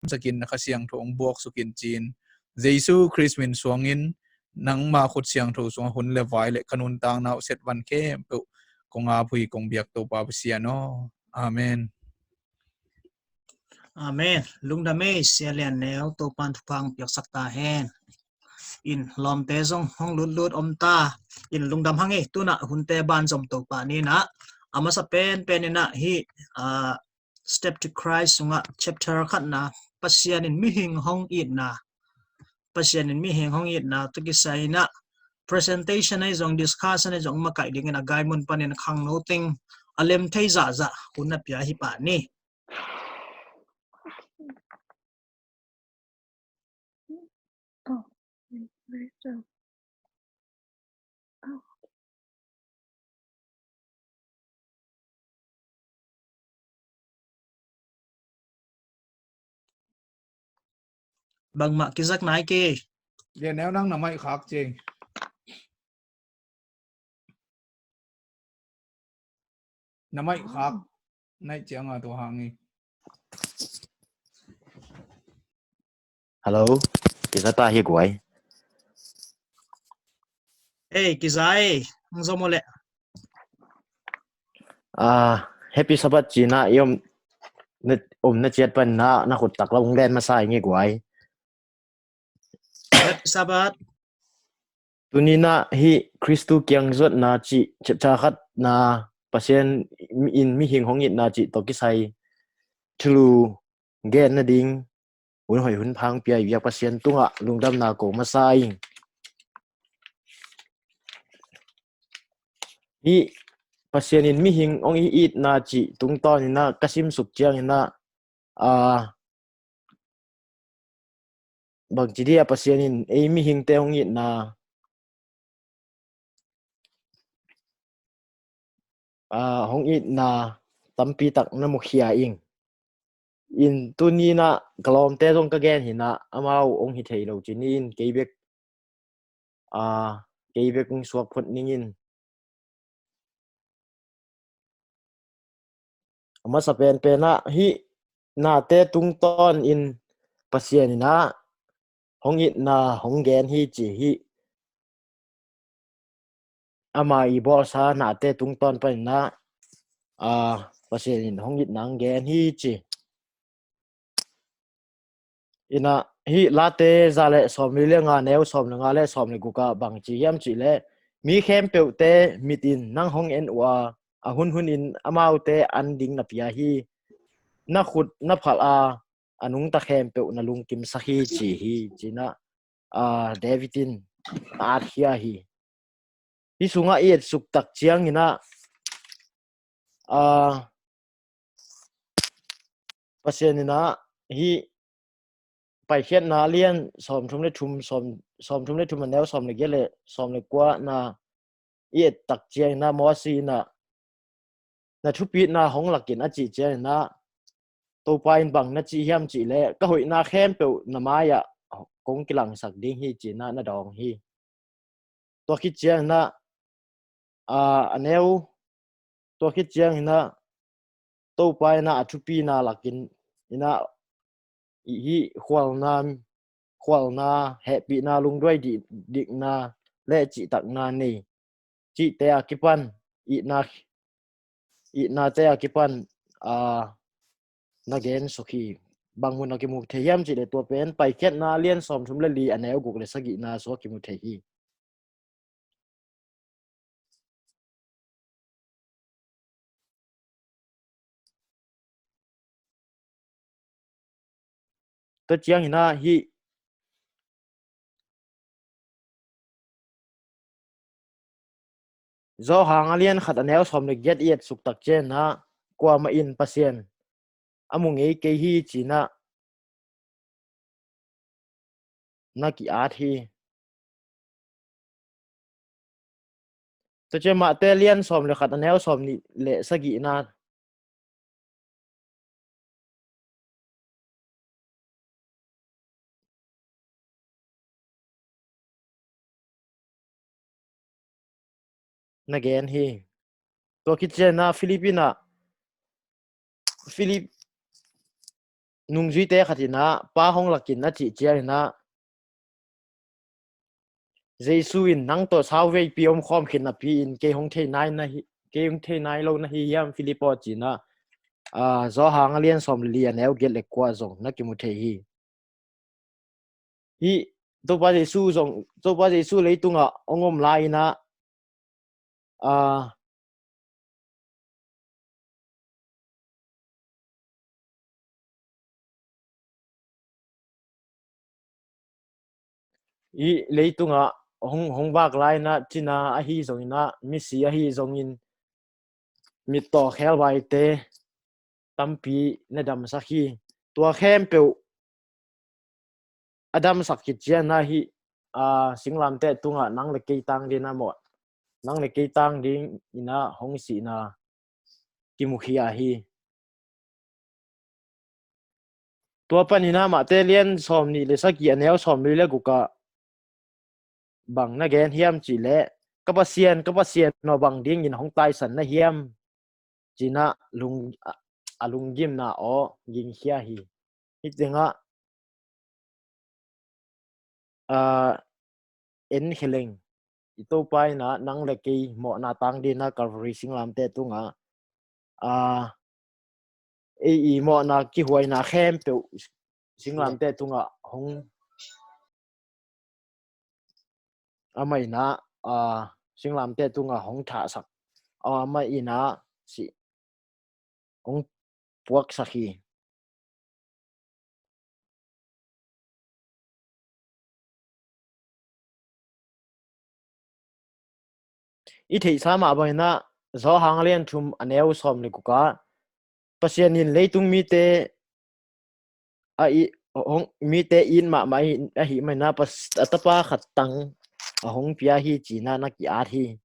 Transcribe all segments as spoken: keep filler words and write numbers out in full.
sakin na Kha Siangtho hong buak sukin ci-in, Jesu Khrist min suangin nangma khut siangtho sungah hun le vai le ka nuntakna uh set van khempeuh kong ap uh hi, kong biak Topa Pasian aw. Amen. Amen. Lungdam ei, Sia Lian Neu, Topan thupha hong piaksak ta hen. In lawmte zong hong lutlut om ta. In lungdam hang ei, tu-in ah hunte banzom to pah ni in ah. A masa penpen in ah hih, ah, Step to Christ sungah chapter khatna, Pasian in mihing hong itna, Pasian in mihing hong itna tawh kisai in ah presentation ahi zong, discussion ahi zong makaih dingin a gai mun panin khangno teng a lem thei zahzah hun na pia hi pah ni. Bangmah kizak nai kei. Lian Neu, nang na mic khak cing. Na mic khak. Nai ciang a tua hang i. Hello. Kiza ta hi guai. Ei, kiza ei. Hong zom uh leh. Ah, Happy Sabbath cina i om na, om na ciat pan na, na khut tak lo hong len masa i ngi guai. Happy Sabbath. Tuni in ah hih Khristu kiang zuatna cih chapter khatna, Pasian in mihing hong itna cih tawh kisai thulu gen nading hun hoih hun pha hong pia i biak Pasian tungah lungdamna ko masa ing. Hih Pasian in mihing hong itna cih tungtawn in ah ka simsuk ciangin ah, ah, bangci dia Pasian in ei mihingte hong itna, ah, hong itna tampi tak na mukhia ing. In tuni in ah ka lawmte zong ka gen hi in ah, amau hong hi thei lo ci ni in, kei bek, ah, kei bek hong suak phot ning in. A masa penpen ah hih nate tungtawn in Pasian in ah hong itna hong gen hi ci hi. Ama i bawlsa nate tungtawn pan in ah, ah, Pasian in hong itna hong gen hi ci. In ah hih Late za le sawmli le nga, neu sawm le nga le sawm le guk ah bang ci hiam cih leh, mi khempeuhte mit in nang hong en uh a, a hunhun in amaute an ding na pia hi. Na khut na phalh a, a nungta khempeuh na lungkimsak hi ci hi, ci in ah, ah, David in a atkhia hi. Hih sungah i etsuk tak ciangin ah, ah, Pasian in ah hih Paikhiatna lian sawmthum le thum, sawm, sawmthum le thum a neu sawm le giat le sawm le kua na i et tak ciangin ah Mosi in ah na thupitna hong lakin a cih ciangin ah, Topa in bang na cih hiam cih leh, ka hoihna khempeuh na mai-ah kong kilangsak ding hi ci in ah na dawng hi. Tua khit ciangin ah, aa, a neu, tua khit ciangin ah Topa in ah a thupina lakin in ah, i hih khualna, khualna, hehpihna, lungduai dik, dikna le cihtakna nei cihte a kipan, itna, itnate a kipan, aa, na gen suk hi. Bang mun a kimu thei hiam cih leh tua pen Paikhiatna lian sawmthum le li a neu guk le sagihna sungah kimu thei hi. Tua ciangin ah hih Johan a lian khat a neu sawm le giat i et suk tak ciangin ah, kuamah in Pasian a mu ngei kei hi ci in ah na ki-at hi. Tua ciang Mate lian sawm le khat a neu sawm nih le sagihna na gen hi. Tua khit ciangin ah Philip in ah, Philip, nungzuite khat in ah, Pa hong lak in, a cih ciangin ah, Jesu in, nang tawh sauveipi om khawm khit napi in kei hong thei nai na hi, kei hong thei nai lo na hi hiam, Philip aw, ci-in ah, aa, Johan a lian sawm le li, a neu giat le kua zong na kimu thei hi. Hih Topa Jesu zong, Topa Jesu leitungah hong om lai-in ah, aa, hih leitungah hong, hong vak lai-in ah, cina ahi zongin ah, misi ahi zongin, mittaw khebaite tampi na damsak hi. Tua khempeuh a damsak khit ciangin ah, hih, aa, singlamteh tungah nang le kei tang dingin ah mawh, nang le kei tang dingin ah hong sihna kimukhia hi. Tua panin ah Mate lian sawm nih le sagih, a neu sawm li le guk ah bang na gen hiam cih leh, ka Pasian, ka Pasian aw, bang dingin hong taisan na hiam, ci-in ah lung, a, a lunggimna aw gingkhia hi. Hih tengah, aa, en kheleng, i Topa in ah nang le kei mawhna tang dingin ah Calvary singlamteh tungah, aa, ei i mawhna kihuaina khempeuh singlamteh tungah hong, amah in ah, aa, singlamteh tungah hong thahsak, amah in ah si, hong puaksak hi. I theihsa mah bangin ah, Johan a lian thum, a neu sawm le guk ah, Pasian in leitung mite a it, hong, mite it mahmah ahih, ahih manin ah, Pas-, a Tapa khat tang a hong pia hi, ci-in ah na ki-at hi.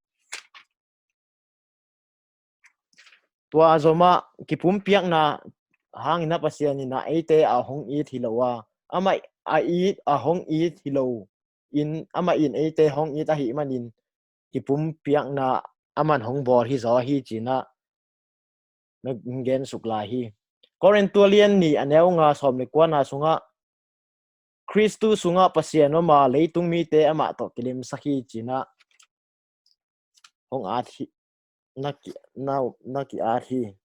Tua zomah kipumpiakna hangin ah Pasian in ah eite a hong it hi lo a, amah a it, a hong it hi lo in, amah in eite hong it ahih manin, kipumpiakna aman hong bawl hi zaw hi, ci-in ah na gen suk lai hi. Korintu a lian nih, a neu nga, sawm le kuana sungah, Kristu sungah Pasian om a, leitung mite amah tawh kilemsak hi, ci-in ah hong at hi, na ki, na, na ki-at hi.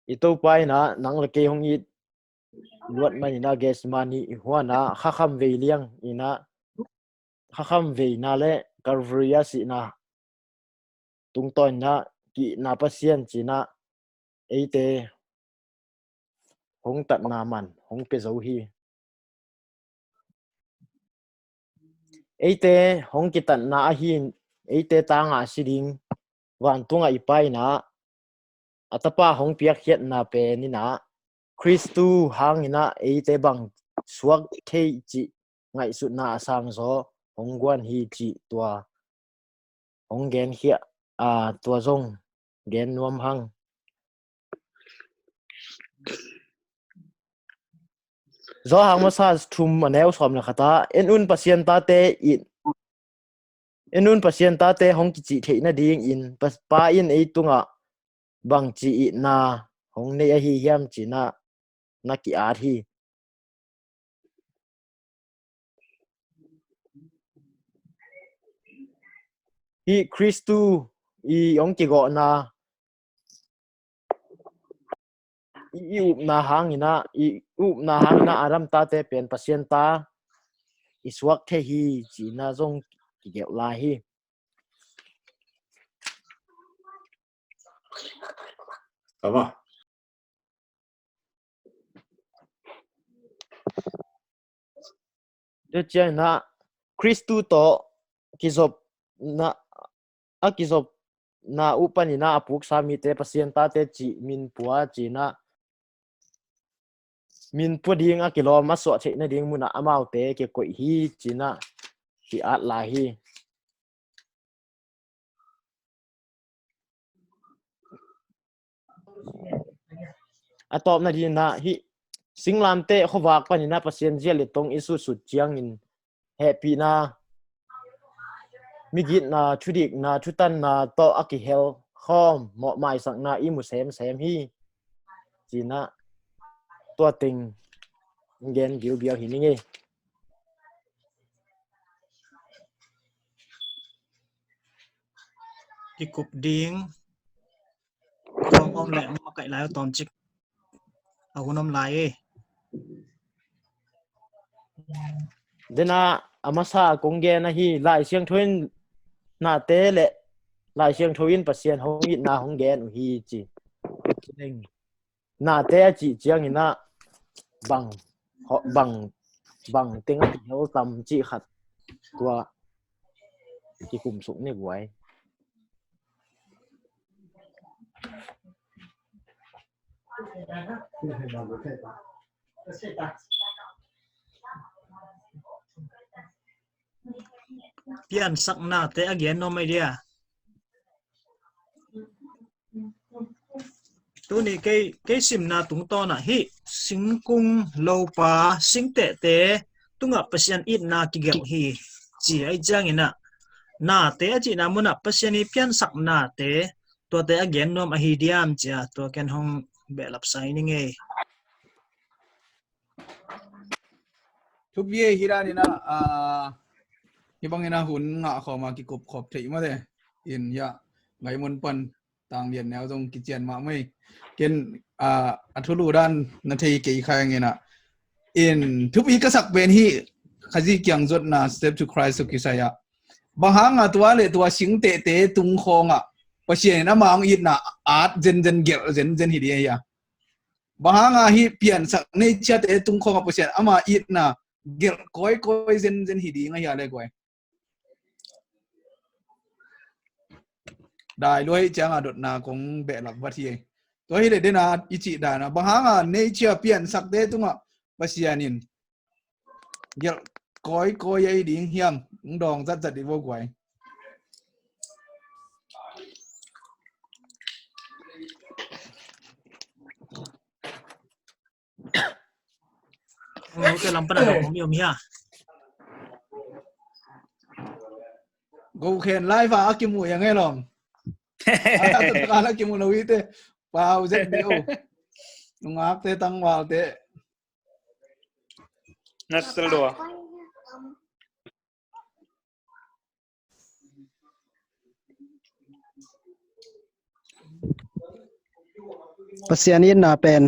I Topa in ah nang le kei hong it luat manin ah, Gethsemane huan ah khakham vei liang in ah, khakham veina le Calvary a sihna tungtawn in ah, ki-itna Pasian ci-in ah eite hong tatna man hong pia zo hi. Eite hong kitatna ahi, eite tangah si ding vantungah i Pa in ah a Tapa hong piakkhiatna pen in ah, Kristu hangin ah eite bang suak thei cih ngaihsutna a sangzaw hong guan hi, cih tua hong genkhia, aa, tua zong gen nuam hang. Johan masa thum, a neu sawm le khat ah, en un, Pasian tate in, en un, Pasian tate hong kicih theih nadingin Pa, Pa in ei tungah bangci itna hong nei ahi hiam, ci-in ah na ki-at hi. Hih Kristu i hong kigawhna, i, i upna hangin ah, i upna hangin ah Adam tate pen Pasian ta i suak thei hi, ci-in ah zong kigelh lai hi. Ama. Tua ciangin ah Kristu tawh kizopna, a kizopna uh panin ah a puksa mite Pasian tate cih min pua, ci-in ah min pua ding a kilawm a suah theih nading munah amaute kikoih hi, ci-in ah ki-at lai hi. A tawpna dingin ah hih singlamteh khuavak panin ah Pasian zia le tong i sutsut ciangin hehpihna, migitna, thudikna, thutanna tawh a kihel khawm mawhmaisakna i mu semsem hi. ci-in ah tua teng gen bilbial hi ning ei. Kikup ding. Tawm om le makaih lai tawm cik. A hun om lai ei. Dena a masa kong gen ahi, Lai Siangtho in nate le Lai Siangtho in Pasian hong itna hong gen uh hi ci. Nate a cih ciangin ah bang, bang, bang teng a kihel tam cih khat tua kikum suk ni guai. Piansaknate a gen nuam ei dia. Tuni kei, kei simna tungtawn ah hih singkung lopa singtehte tungah Pasian itna kigelh hi ci ahih ciangin ah nate a cihna munah Pasian i piansak nate tuate a gen nuam ahi diam ci-a tua ken hong behlap sai ning ei. Thupi ei, hi dan in ah, ah, hi bangin ah hun ngah khawm a kikup khawp theih mate. In hiah ngai mun pan tang lian neu zong kician mahmah ei. Ken, ah, a thulu dan na thei kei kha ing in ah. In thupi ka sak pen hih Khazih kiang zuatna Step to Christ tawh kisai ah, bang hanga tua le tua singtehte tung khawngah Pasian in ama hong itna at zenzen, gelh zenzen hi ding ahi a. Bang hanga hih piansak nature-te tung khawngah Pasian ama itna gelh kawikawi zenzen hi ding ahi a le guai. Dai lua hi cianga dotna kong behlap vat hi. Tua hi le dena i cih dana bang hanga nature piansakte tungah Pasian in gelh kawikawi ahi ding hiam? Hong dawng zatzat i vo guai. Hong lote lam pan a dawng om hi om hi a. Go khen live a kimu yang e lom. A kimu lo hi te. Pau zet be o. Nungakte tangvalte. Nasal dua. Pasian itna pen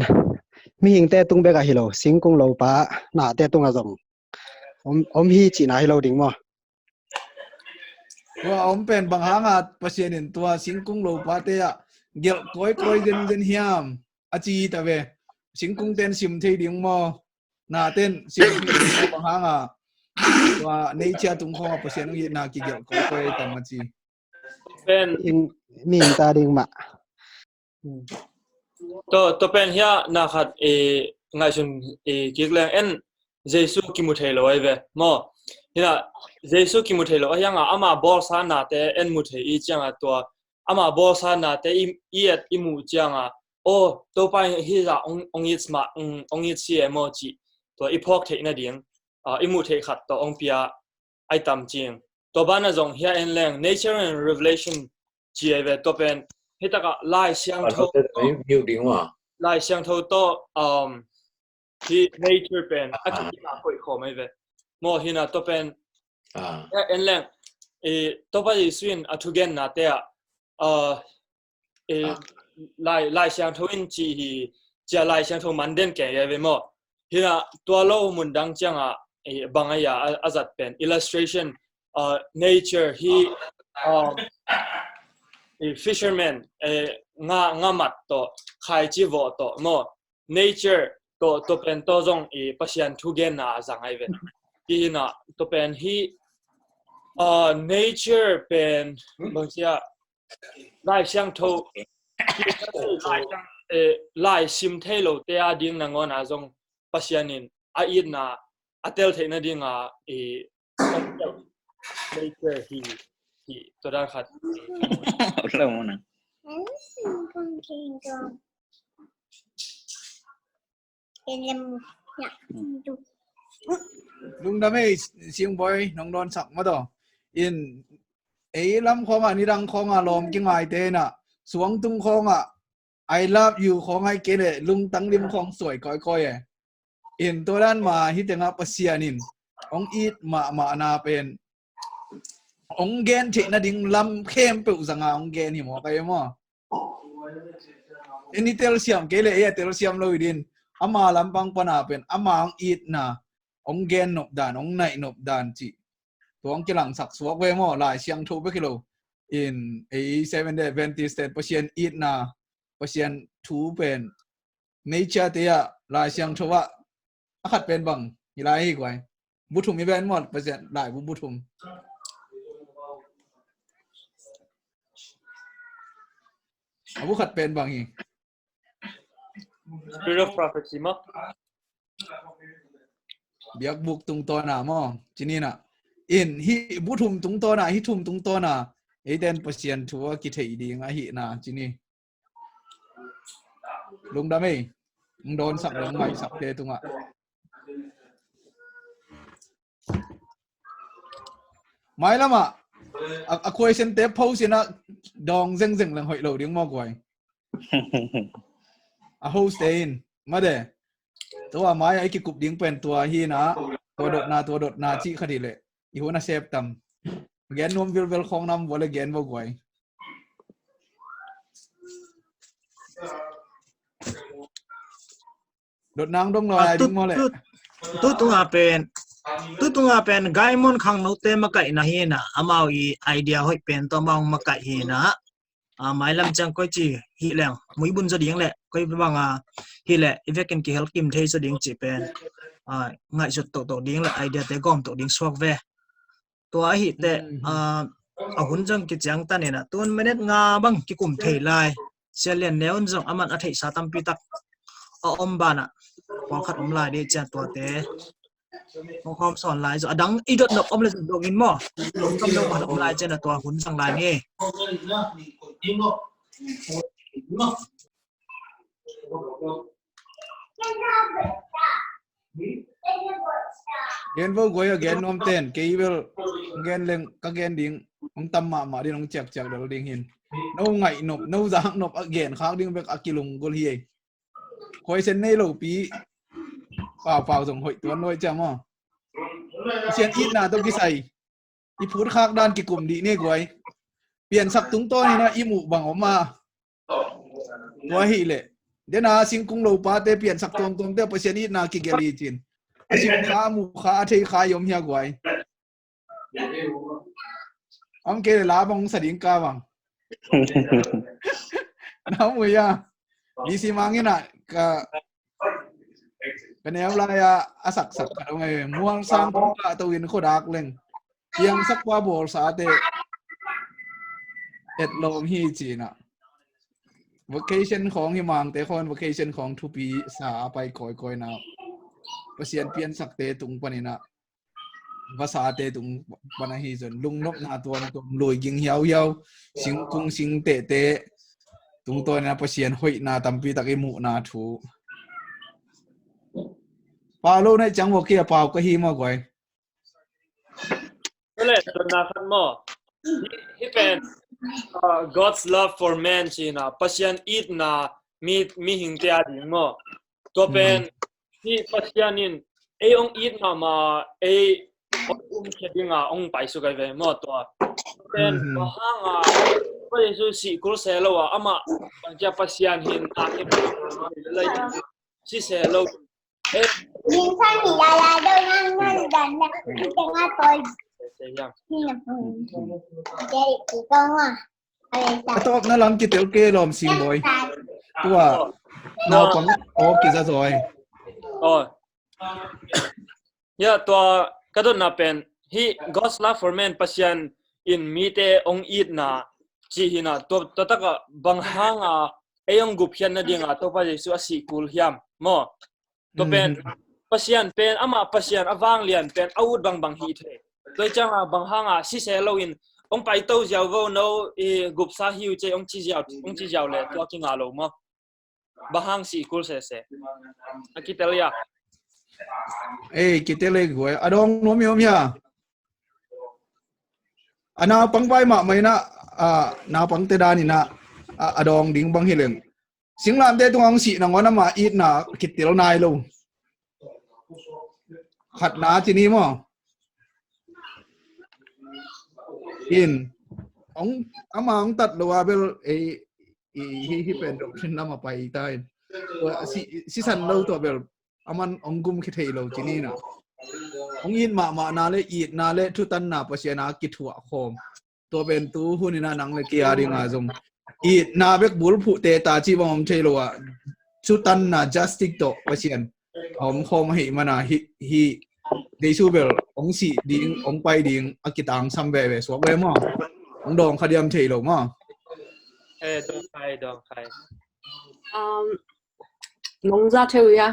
mihingte tung bek ahi lo, singkung lopa nate tungah zong om, om hi cihna hi lo ding maw? Tua om pen bang hanga Pasian in tua singkung lopate ah gelh kawikawi zenzen hiam a ci ta ve. Singkung ten sim thei ding maw? Na ten sim thei ding maw? Bang hanga tua nature tung khawngah Pasian hong itna kigelh kawikawi tam a ci. Pen in, mi in ta ding mah. Tua, tua pen hiah na khat, eh, ngaihsun, eh, kik leng en Jesu kimu thei lo ahi ve maw? Hina Jesu kimu thei lo ahi hanga ama bawlsa nate en mu thei i cianga tua ama bawlsa nate i, i et i muh cianga, aw, Topa in hi zah ong, ong it sma, ong, ong it si e maw cih tua i phawk theih nading, ah, i muh theih khat tawh ong pia ai tam cing. Tua banah zong hiah en leng Nature and Revelation ci ai ve, tua pen hi takah Lai Siangtho, Lai Siangtho tawh, um, hi nature pen a kikina koih khawm ai ve. Maw hina tua pen hiah en leng, eh, Topa Jesu in a thugennate ah, uh, eh, Lai, Lai Siangtho in ci hi, cia Lai Siangtho man den kei ai ve maw? Hina tua lo mundang cianga, eh, bang ahi a, a, a zat pen illustration, uh, nature hi, um, eh, fisherman, eh, nga, nga mat tawh, khaici vawh tawh maw? Nature tawh, tua pen tawh zong, eh, Pasian thugenna a zang ai ve. Hi hina tua pen hi, uh, nature pen bang cia Lai Siangtho, Lai Siang, eh, Lai sim thei lote a ding nangawna zong Pasian in a itna a tel theih nadinga, eh, nature hi, hi, tua dan khat. Lo mo na. Lungdam ei, Singbawi, nong dawnsak mataw. In, ei lam khawngah, nidang khawngah lawm kingaite inah, suangtung khawngah, I love you khawng ai kei le lungtang lim khawng suai kawikawi e. In tua dan ma hi tengah Pasian in hong it mahmahna pen hong gen theih nading lam khempeuh zanga hong gen hi maw, kai maw? Eni telsiam kei le ei a telsiam lo i din, ama lampang pana pen ama hong itna hong gen nop dan, hong naih nop dan cih tua hong kilangsak suak ve maw? Lai Siangtho bek hi lo in, ei Seventh Day Adventist ten Pasian itna, Pasian thu pen nature te ah Lai Siangtho ah a khat pen bang hi lai hi guai. Bu thum i ven maw, Pasian laibu bu thum. A bu khat pen bang hi. Spirit of prophecy maw? Biakbuk tungtawna maw? Cinina. In hi bu thum tungtawna, hi thum tungtawna. Eiten Pasian thu a kitheih ding ahina cini. Lungdam ei. Hong dawnsak le hong ngaihsakte tungah. Mailamah a, a question te post inah dawng zengzeng leng hoih lo ding maw guai. A host te in made. Tua mai a i kikup ding pen tua hi na, tua dotna, tua dotna cih khat hi leh i hun a sep tam. Gen nuam vilvel khawng nam vua le gen vua guai. Dot nang dong lo ai ding maw le. Tu tunga pen, tu tunga pen Gaimon khangnote makaihna hi na, amau i idea hoih pen tawh amau makaih hi na. A, mailam ciang koi ci hi leng muibun zaw ding le koi banga hi le i vekin kihel kim thei zaw ding ci pen, a, ngaihsut tohtoh ding le idea te gawm toh ding suak ve. Tua ahi teh, a, a hun zong kiciang tanin a tun minute nga bang kikum thei lai. Sia Lian Neu in zong aman a theihsa tampi tak a om banah pawlkhat om lai dih cian tuate hong khawm sawn lai zong a dang i dot nop om le zong dongin maw? Hong kam lo khat om lai cian a tua hun zang lai ni. Gen vo guai a gen nuam ten kei bel gen leng ka gen ding hong tam mahmah ding hong ciakciak del ding hin. No ngaih nop, no zak nop a gen khak ding bek a kilunggulh hi ei. Khuaisen nei lopi paupau zong hoih tuan lo ei ciam aw. Pasian itna tawh kisai i phutkhak dan kikum dih ni guai. Piansak tungtawn hinah i muh bang om a. Tua ahih leh dena singkung lopate piansak tuamtuamte Pasian itna kigelh hi cin. A singkha, a mukha, a theikha i om hia guai. Om kei le la bang sa ding ka bang. Na mui a. Bisi mangin a ka ka neu lai a a saksak ka dong e. Mual sang kong ka to in khodak leng. Piangsak pa bawlsate etlawm hi cina. Vacation khawng hi mangte khawng vacation khawng thupi sa a pai kawikawi na. Pasian piansakte tung paninah vasate tung pan ahi zon lungnopna tuamtuam luiging hiauhiau singkung singtehte tungtawnah Pasian hoihna tampi tak i muhna thu. Pau lo na i ciang vawki a pau ka hi maw guai. Kole donna khat maw? Hi pen, uh, God's love for man cina Pasian itna mi mihingte a ding maw? Tua pen hi Pasian in ei ong it mahmah ei ong um khe dinga ong paisuk ai ve maw tua. Pen bang hanga Pasian Jesu sih kul se lo a amah bangkia Pasian hin a khe lai si se lo. Eh. A tawpna lam kitel kei lawm sing bawi. Tua naupang aw kiza zawi. Aw. Ya tua ka dotna pen hi God's love for man Pasian in mite ong itna ci hina tua taka bang hanga ei ong gupkhiatna dinga Topa Jesu a sih kul hiam maw? Tua pen Pasian pen amah Pasian a vanglian pen a ut bangbang hi thei. Tua cianga bang hanga sise loin ong paito ziau vo no i gupsa hiu ce ong ci ziau ong ci ziau le tua kinga lo maw? Bang hang sih kul sese a kitel ia. Ei kitel ei guai a dawng nuam i om hia? A naupang vai mahmah inah a naupangte daninah a dawng ding bang hi leng. Singlamteh tungah hong sih nangawn ama itna kitel nai lo. Khatna ci ni maw? In, hong, ama hong tat lo a bel, ei, i, hi, hi pen doctrine lam a pai ta in. Tua si, sisan lo tua bel, aman hong gum khia thei lo ci ni na. Hong it mahmahna le, itna le, thutanna Pasian a kithuah khawm. Tua pen tu hun in a nang le kei a ding a zong itna bek bulphuh teta cih bang om thei lo a, thutanna justice tawh Pasian a om khawm ahih man a, hih, hih Jesu bel hong sih ding, hong pai ding a kitangsam veve suak ve maw? Hong dawng kha diam thei lo maw? Eh, dawng khai, dawng khai. Um, nong za thei uh hia?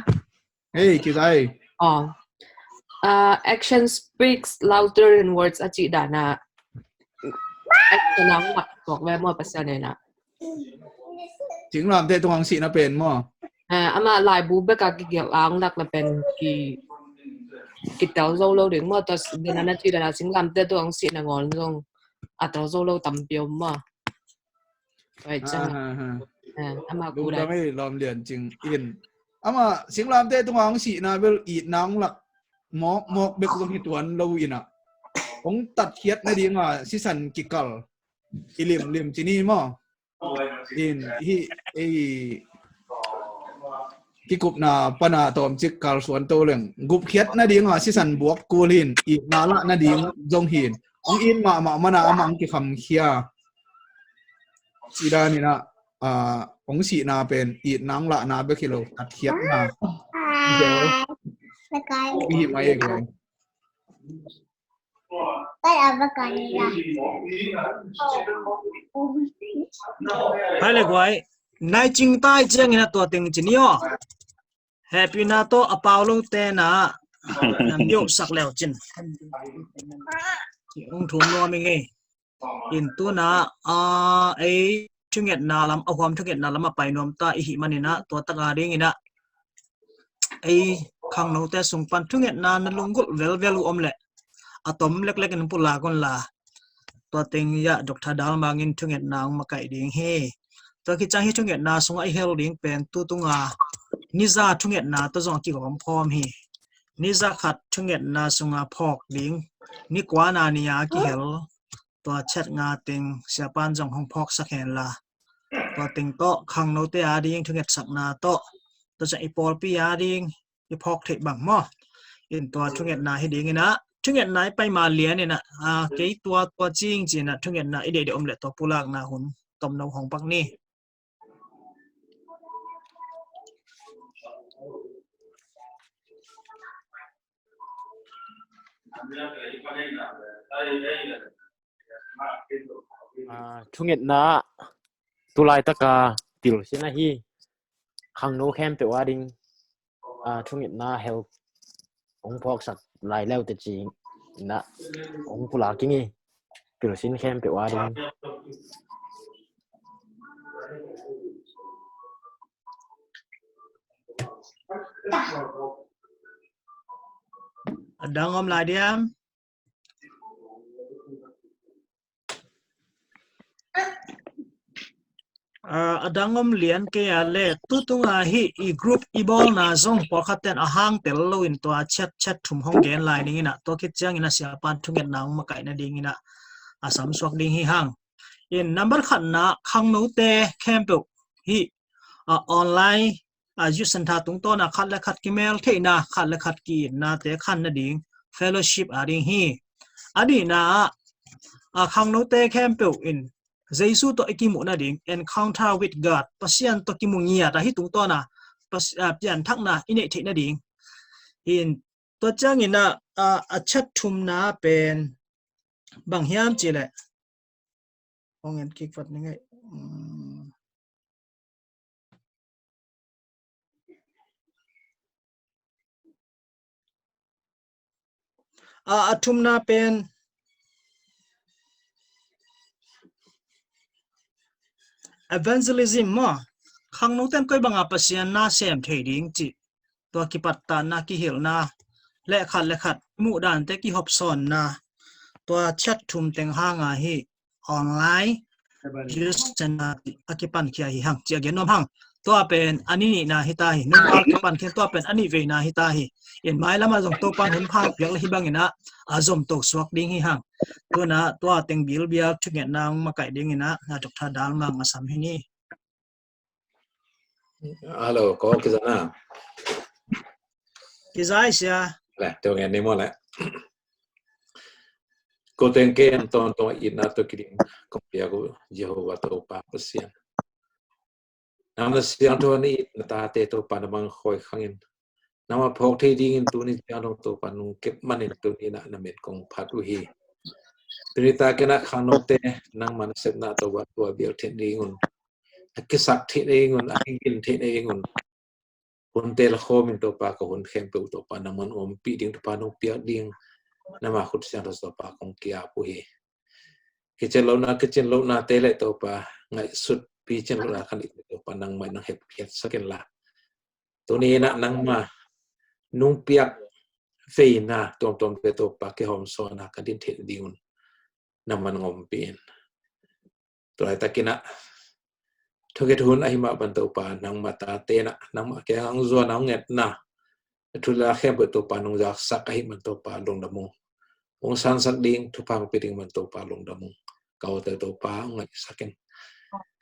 Hei, kizai. Oh. Uh, action speaks louder than words a cih dan a. Action a hong mat suak ve maw Pasian in a. Singlamteh tungah hong sihna pen maw? Ah, ama laibu bek a kigelh a hong lak na pen ki, kitel zo lo ding maw? Tua s-, dan a na cih dan a singlamteh tungah hong sih nangawn zong a tel zo lo tampi om maw? Tua hi ciang. Ah, ah, ah. Ah, ama lungdam ei, lawm lian cing in. Ama singlamteh tungah hong sihna bel itna hong lak mawkmawk bek zong hi tuan lo in a, hong tatkhiat nading a sisan kikal hi limlim ci ni maw? In, hih, ei, kikupna pan a tawmcik kalsuan to leng, gupkhiat nading a sisan buak kul hi in, itna lah nading zong hi in, hong it mahmah man a amah hong kikhamkhia. Ci dan in a, ah, hong sihna pen itna hong lahna bek hi lo, tatkhiatna hi mai e guai. Hai le guai, nai cing tai ciangin a tua teng ci ni aw. Hehpihna tawh a pau lo te na, nam diau sak leu cin. Hong thum nuam i ngei. In tu na, a, ei thungetna lam, a huam thungetna lam a pai nuam ta i hih man in a, tua tak a ding in a, ei khangnote sung pan thungetna na lunggulh velvel uh om leh, a tom leklek in pulak un la. Tua teng ah Doctor Dalmang in thungetna hong makaih ding hi. Tua khit ciang hih thungetna sungah i hel ding pen tu tunga niza thungetna tawh zong a kigawm khawm hi. Niza khat thungetna sunga phawk ding, ni kua na ni a kihel. Tua chat nga teng siapan zong hong phawksak hen la. Tua teng tawh khangnote a ding thungetsakna tawh, tua ciang i pawlpi a ding i phawk theih bang maw? In tua thungetna hi ding in a, thungetna i pai ma lian in a, a, kei tua tua cing ci in a, thungetna i deihdeih om leh tua pulakna hun tomno hong pak ni. A, thungetna tulai taka pilsin ahi khangno khempeuh a ding, a, thungetna hel hong phawksak lai leute ci in a hong pulak i ngei. Pilsin khempeuh a ding. A dang om lai diam? A, a dang om lian kei a le, tu tunga hih i group i bawlna zong pawlkhat ten a hang tel lo in tua chat, chat thum hong gen lai ning in a, tua khit ciangin a siapan thungetna hong makaih nading in a, a samsuak ding hi hang. In number khatna khangnote khempeuh hih, a, online, a, youth centre tungtawna khat le khat kimel theihna, khat le khat ki-itnate khan nading fellowship a ding hi. A nihna ah, a, khangnote khempeuh in Jesu tawh i kimuh nading, encounter with God, Pasian tawh kimu ngiat ahi tungtawna Pas-, a, pianthakna i neih theih nading. In tua ciangin a, a, a chat thumna pen bang hiam cih leh, hong en kik vat ni ngei. Um, a, a thumna pen evangelism maw? Khangnoten koi banga Pasian na sem thei ding cih, tua kipattanna, kihilhna le khat le khat muhdante kihopsawnna, tua chat thum teng hanga hi online Christian a kipankhia hi hang, ci a gen nuam hang. Tua pen a ni nihna hi ta hi. Nungkal kipan khin tua pen a nih veina hi ta hi. In mailam ah zong Topan hun pha piak le hi bangin ah a zom to suak ding hi hang. Tuna tua teng bilbia thungetna hong makaih dingin ah a Doctor Dal Mang a sam hi ni. Hello, ko kizana. Kizai sia. Le, teu ngen ni mo le. Ko teng ken ton ton itna to kiding kong piak uh Jehovah Topa Pasian. Nang na siangtho ni na tate Topa na mang khoi khangin. Nang ma phawk thei dingin tuni ciang dong Topa nung kep manin tuni na na met kong phat uh hi. Tuni ta kena khangnote nang man sepna Topa tua bial thei dingun. A kisak thei dingun, a kigin thei dingun. Hunte la khomin Topa ka hun khempeuh Topa nang man ompih ding Topa nung piak ding. Nama khut siangtho Topa kong kia uh hi. Kicin lohna, kicin lohna te le Topa ngaihsut picin lohna khan i Topa nang mai nang hep kiat sakin la. Tuni na nang ma nung piak veina tuamtuam pe Topa kihawm sona ka din thei dingun. Nang man ngawm pin. Tulai takin ah thukhet hun ahi mah ban Topa nang ma tate na nang ma kiang ang zuan ang ngetna. Thu la khempeuh Topa nung zaksak ahi man Topa lungdam ung. Ung sansak ding thupha pi ding man Topa lungdam ung. Ka awte Topa ung ngaihsak in.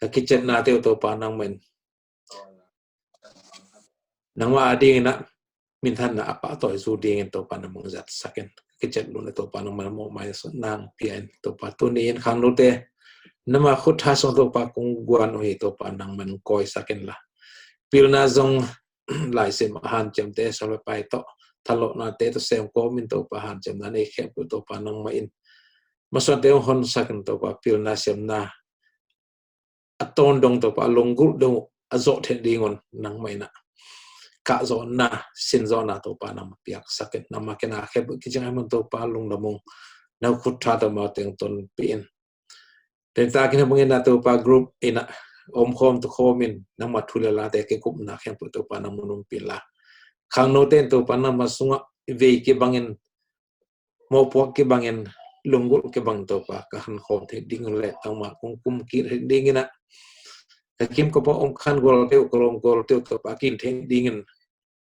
Ka kicetna te Topa nang man. Nang ma a ding in ah minthanna a pahtawi zu dingin Topa nang mang zatsak in. Kicet lun Topa nang man mawh mai nang pia in Topa tuni in khangnote. Nama khut tha song Topa kung guan uh hi Topa nang man kawisak in la. Pilna zong laisim a hanciamte, sawm le pai tawh, thalawhnate tawh sem kawmin Topa hanciamna nei khempeuh Topa nangmah in masuante hong honsak in Topa pilna siamna a tawn dong Topa a lunggulh dong a zawh theih dingun nangmah in ah kahzawhna sinzawhna Topa nangmah piaksak in nangmah kena khempeuh kicing ai mun Topa lungdam ung. Na khut tha tawh mau teng ton pi in. Tentakin habangin na Topa group in ah omkhawm tukhawm in nangmah thu le late kikupna khempeuh Topa nang mun um pi la. Khangnote in Topa nangmah sungah vei kibangin mawhpuak kibangin lunggulh kibang Topa ka khankhawm theih ding le nangmah kong kum kik theih dingin ah ka kim ka pawh om khan gual teuh ka lawm gual teuh Topa kin theih dingin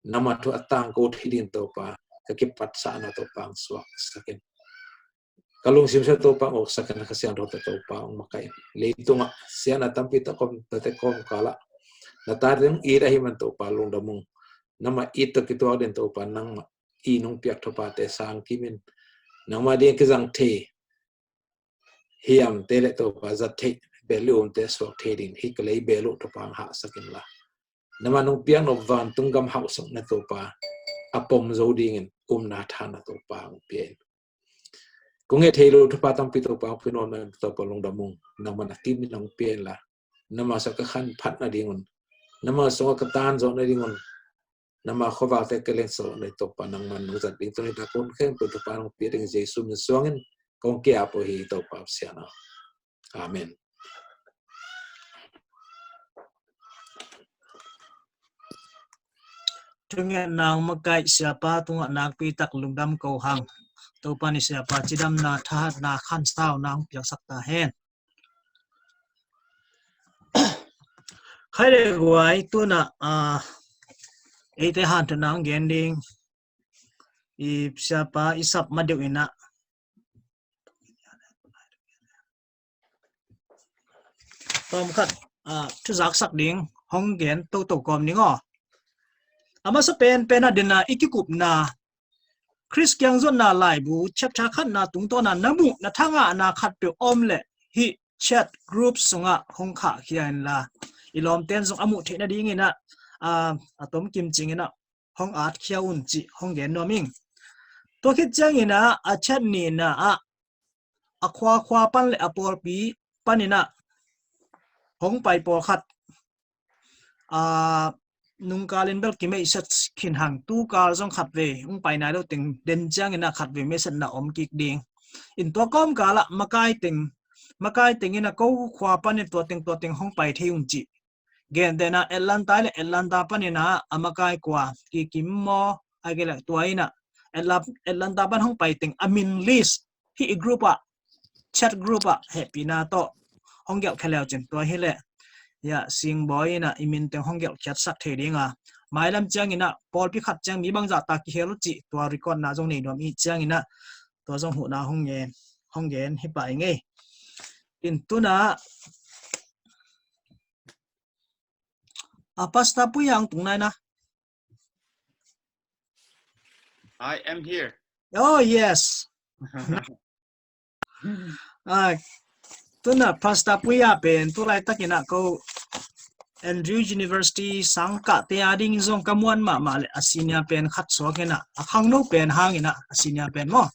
nangmah thu a tangko theih ding Topa ka kipatsahna Topa ang suaksak in. Ka lungsim sia Topa ang awksak in ka siangtho Topa ang makaih in. Leitungah siana tampi tak om tate kawmkalah na ta ding it ahi man Topa lungdam ung. Nangmah it tawh kituak ding Topa nangmah i nung piak thupate sang kimin nangmah ding kizang thei hiamte le Topa zat thei bel i umte suak thei ding hi ka lei bel uh Topa ang hahsak in la. Nama nung piak nop vantung gam hauhsak na Topa a pom zo dingin umna thana Topa ang pia in. Kung e thei lo thupha tampi Topa ang pinom na Topa lungdam ung. Nangmah na tim in ang pia in la. Nama sa ka khan phat na dingun. Nama sa ka tan zo na dingun. Nama khovakte ka leng so na Topa nangman nung zat ding tuni ta kun khempeuh Topa nang pia ding Jesu min suangin kong kia po hi Topa siana. Amen. Thungetna ang makaih siapa tungah nakpi tak lungdam ko hang. Topa ni siapa cidamna thahatna khansauna ang piaksak ta hen. Khai le guai tuna a eite han tuna ang gen ding i siapa i sap ma deuh ina. Tawm khat a thuzaksak ding hong gen toto kawm ding aw. A masa pen pen a dena i kikupna Khrist kiang zuatna laibu chapter khatna tungtawna na muh na thangahna khatpeuh om leh hih chat group sungah hong khahkhia inla i lawmten zong a muh theih nadingin ah a tomkim cingin ah hong atkhia un cih hong gen nuam ing. Tua khit ciangin ah a chat nihna ah a khuakhua pan le a pawlpi panin ah hong pai pawlkhat a nungkalin bel kimeihset khin hang tukal zong khatvei hong pai nai lo teng den ciangin ah khatvei meihsetna om kik ding. In tua kawmkal ah makai teng makai tengin ah ko khua panin tua teng tua teng hong pai thei ung cih. Gentehna Atlanta le Atlanta panin ah a makai kua Kikim maw ai kei le tua in ah Atlanta pan hong pai teng a min list hih i group ah chat group ah hehpihna tawh hong gelh kheleu cin tua hileh ya, Singbawi in ah i min teng hong gelhkhiatsak thei ding a, mailam ciangin ah pawlpi khat ciang mi bangzah ta kihel uh cih tua record na zong nei nuam i hih ciangin ah tua zong huhna hong gen, hong gen hi pah ing ei. In tu-in ah, a, Pastor Pu Yang tung nai na. I am here. Oh, yes. Ah, tu-in ah Pastor Pu Yang pen tu laitakin ah ko Andrew University sangkahte a dingin zong ka muan mahmah leh a senior pen khat suak in ah, a khangno pen hangin ah a senior pen maw.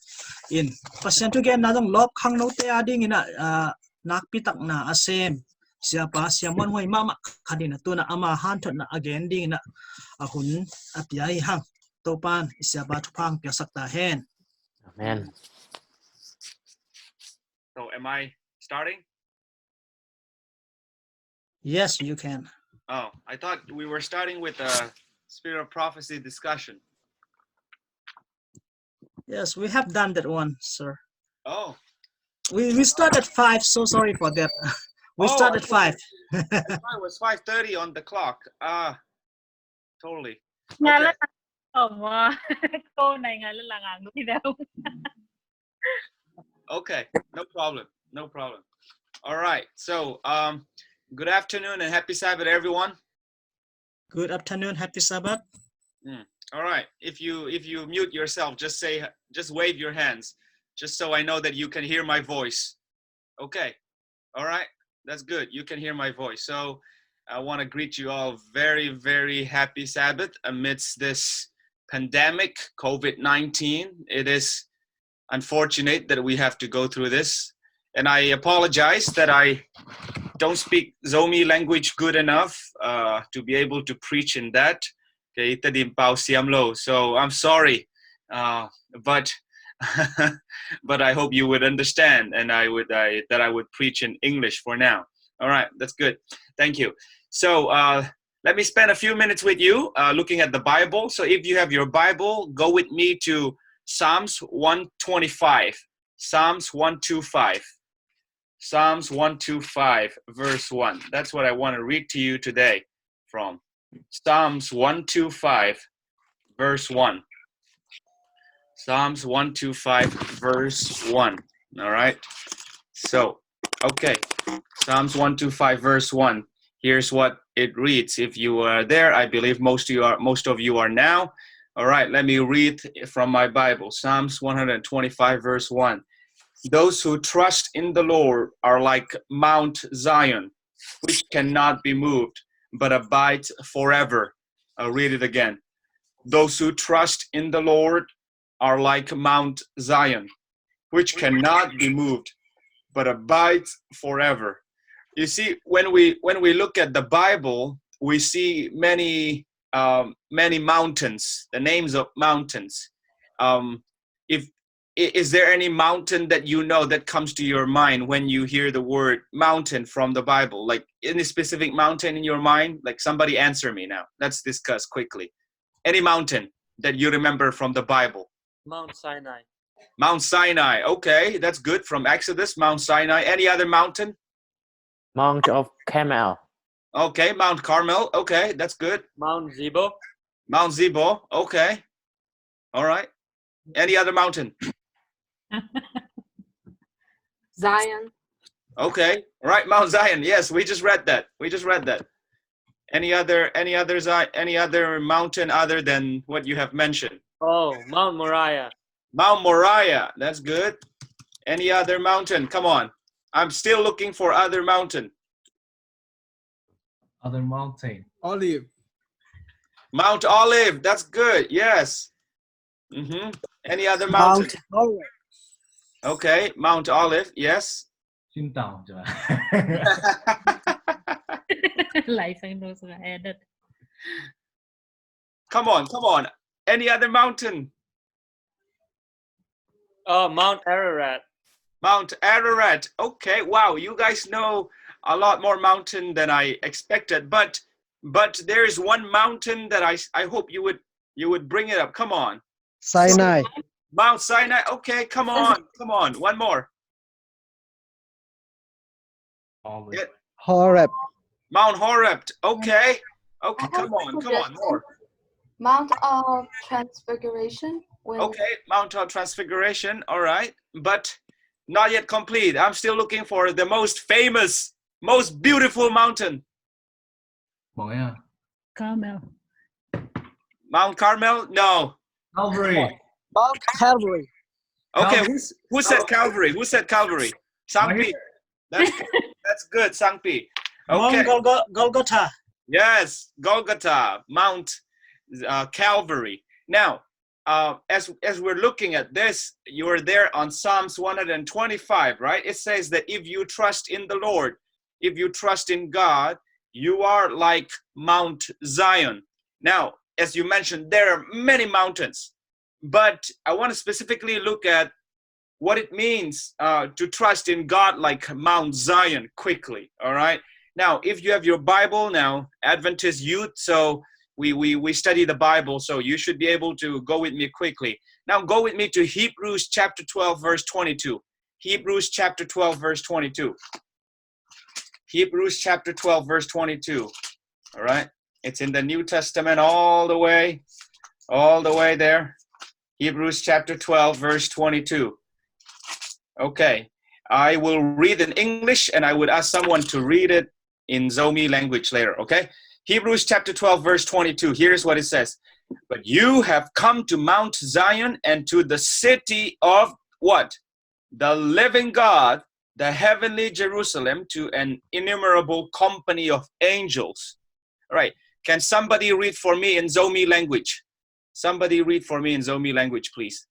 In, Pasian thugenna zong lawp khangnote a dingin ah, ah, nakpitakna a sem siapa Sia Muan Huai mahmah khat in ah tu-in ah ama hanthotna a gen dingin ah a hun a pia hi hang. Topa'n i siapa thupha hong piaksak ta hen. Amen. So am I starting? Yes, you can. Oh, I thought we were starting with a spirit of prophecy discussion. Yes, we have done that one, sir. Oh. We, we start at five, so sorry for that. We start at five. Oh, I thought it was five thirty on the clock. Ah, totally. Nga la lang. Oh, wow. Ko nai nga la lang ang. Okay, no problem. No problem. All right. So, um, good afternoon and happy Sabbath, everyone. Good afternoon, happy Sabbath. Mm. All right. If you, if you mute yourself, just say, just wave your hands, just so I know that you can hear my voice. Okay. All right. That's good. You can hear my voice. So I want to greet you all very, very happy Sabbath amidst this pandemic, COVID nineteen. It is unfortunate that we have to go through this. And I apologize that I don't speak Zomi language good enough, uh, to be able to preach in that. Okay, Tedim pau siam lo. So I'm sorry, uh, but but I hope you would understand, and I would I, that I would preach in English for now. All right, that's good. Thank you. So, uh, let me spend a few minutes with you, uh, looking at the Bible. So if you have your Bible, go with me to Psalms one twenty-five. Psalms one twenty-five. Psalms one twenty-five, verse one. That's what I want to read to you today from. Psalms one twenty-five, verse one. Psalms one twenty-five, verse one. All right. So, okay. Psalms one twenty-five, verse one. Here's what it reads. If you are there, I believe most of you are, most of you are now. All right, let me read from my Bible. Psalms one twenty-five, verse one. Those who trust in the Lord are like Mount Zion, which cannot be moved, but abides forever. I'll read it again. Those who trust in the Lord are like Mount Zion, which cannot be moved, but abides forever. You see, when we, when we look at the Bible, we see many, um, many mountains, the names of mountains. Um, if, i-, is there any mountain that you know that comes to your mind when you hear the word mountain from the Bible? Like, any specific mountain in your mind? Like, somebody answer me now. Let's discuss quickly. Any mountain that you remember from the Bible? Mount Sinai. Mount Sinai. Okay, that's good. From Exodus, Mount Sinai. Any other mountain? Mount of Carmel. Okay, Mount Carmel. Okay, that's good. Mount Zibo. Mount Zibo. Okay. All right. Any other mountain? Zion. Okay. All right, Mount Zion. Yes, we just read that. We just read that. Any other, any other Zi-, any other mountain other than what you have mentioned? Oh, Mount Moriah. Mount Moriah. That's good. Any other mountain? Come on. I'm still looking for other mountain. Other mountain. Olive. Mount Olive. That's good. Yes. Mm-hmm. Any other mountain? Mount Olive. Okay, Mount Olive. Yes. Xin tao. Lai sang do sa edit. Come on, come on. Any other mountain? Oh, Mount Ararat. Mount Ararat. Okay, wow, you guys know a lot more mountain than I expected. But, but there is one mountain that I, I hope you would, you would bring it up. Come on. Sinai. Mount Sinai. Okay, come on, come on. One more. Olive. Yeah. Horeb. Mount Horeb. Okay. Okay, come on, come on, more. Mount of Transfiguration. When Okay, Mount of Transfiguration. All right. But not yet complete. I'm still looking for the most famous, most beautiful mountain. Mount, yeah. Carmel. Mount Carmel? No. Calvary. Mount Calvary. Okay, Calvary. who's, who said Calvary? Who said Calvary? Sangpi. That's, that's good, Sangpi. Mount Okay. Golgo- Golgotha. Yes, Golgotha, Mount uh, Calvary. Now, uh, as as we're looking at this, you're there on Psalms one hundred twenty-five, right? It says that if you trust in the Lord, if you trust in God, you are like Mount Zion. Now, as you mentioned, there are many mountains, but I want to specifically look at what it means uh, to trust in God like Mount Zion quickly, all right? Now, if you have your Bible now, Adventist youth, so we, we, we study the Bible, so you should be able to go with me quickly. Now, go with me to Hebrews chapter twelve, verse twenty-two. Hebrews chapter twelve, verse twenty-two. Hebrews chapter twelve, verse twenty-two. All right? It's in the New Testament all the way, all the way there. Hebrews chapter twelve, verse twenty-two. Okay. I will read in English and I would ask someone to read it in Zomi language later, okay? Hebrews chapter twelve, verse twenty-two. Here's what it says. But you have come to Mount Zion and to the city of what? The living God, the heavenly Jerusalem, to an innumerable company of angels. All right. Can somebody read for me in Zomi language? Somebody read for me in Zomi language, please.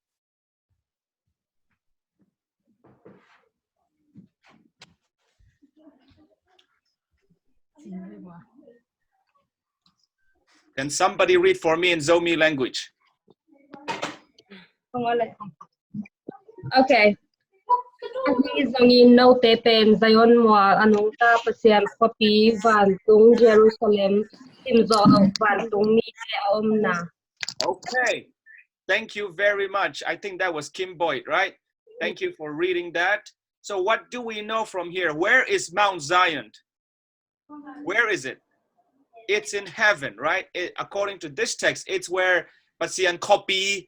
Can somebody read for me in Zomi language? Okay. Ahi zongin note pen Zion mual a nungta Pasian khuapi vantung Jerusalem, simzawh loh vantung mite a omna. Okay. Thank you very much. I think that was Kim Boyd, right? Thank you for reading that. So what do we know from here? Where is Mount Zion? Where is it? It's in heaven, right? It, according to this text, it's where Pasian khuapi,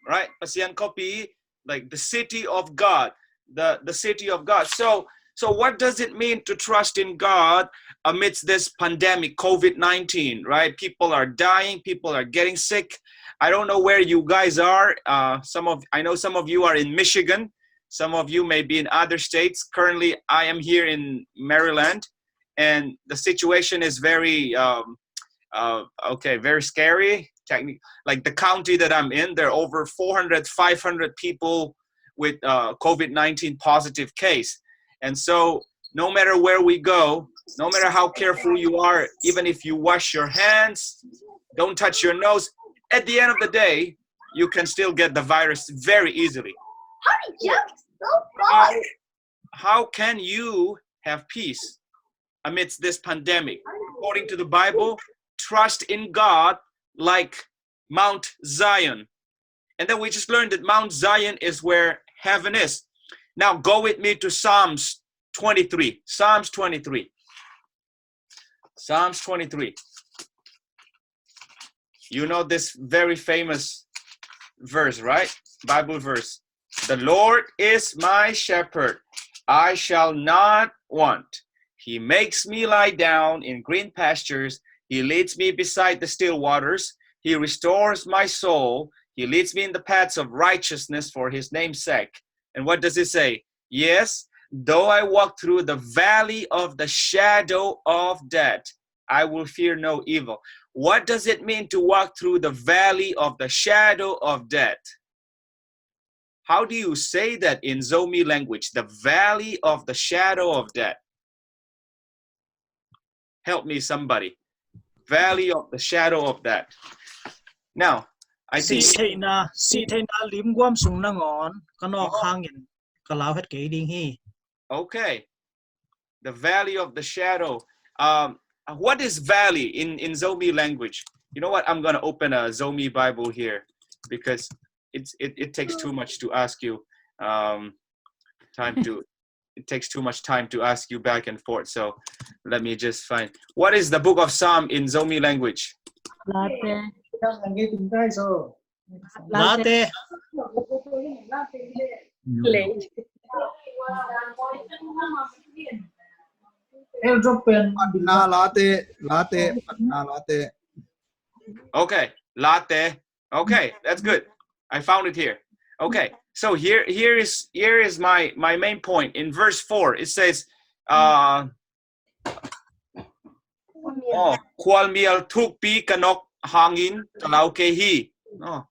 right? Pasian khuapi, like the city of God, the, the city of God. So, so what does it mean to trust in God amidst this pandemic, COVID nineteen, right? People are dying, people are getting sick. I don't know where you guys are. Uh, some of, I know some of you are in Michigan. Some of you may be in other states. Currently, I am here in Maryland, and the situation is very, um, uh, okay, very scary. Techni-, like the county that I'm in, there are over four hundred, five hundred people with uh, COVID nineteen positive case. And so, no matter where we go, no matter how careful you are, even if you wash your hands, don't touch your nose, at the end of the day, you can still get the virus very easily. How, how can you have peace amidst this pandemic? According to the Bible, trust in God like Mount Zion. And then we just learned that Mount Zion is where heaven is. Now go with me to Psalms twenty-three. Psalms twenty-three. Psalms twenty-three. You know this very famous verse, right? Bible verse. "The Lord is my shepherd. I shall not want. He makes me lie down in green pastures. He leads me beside the still waters. He restores my soul. He leads me in the paths of righteousness for his name's sake." And what does it say? "Yes, though I walk through the valley of the shadow of death, I will fear no evil." What does it mean to walk through the valley of the shadow of death? How do you say that in Zomi language? The valley of the shadow of death. Help me, somebody. Valley of the shadow of death. Now, I think Sih theihna, sih theihna limguam sung nangawn ka nawk hangin ka lau het kei ding hi. Okay. The valley of the shadow. Um, what is valley in, in Zomi language? You know what? I'm going to open a Zomi Bible here because it's, it, it takes too much to ask you um, time to. it takes too much time to ask you back and forth. So let me just find. What is the book of Psalm in Zomi language? Late. Late. Airdrop pen. Patna Late, Late, Patna Late. Okay, Late. Okay, that's good. I found it here. Okay, so here here is here is my my main point. In verse four, it says, uh, oh, khualmial thukpi ka nok hangin ka lau kei hi. Oh.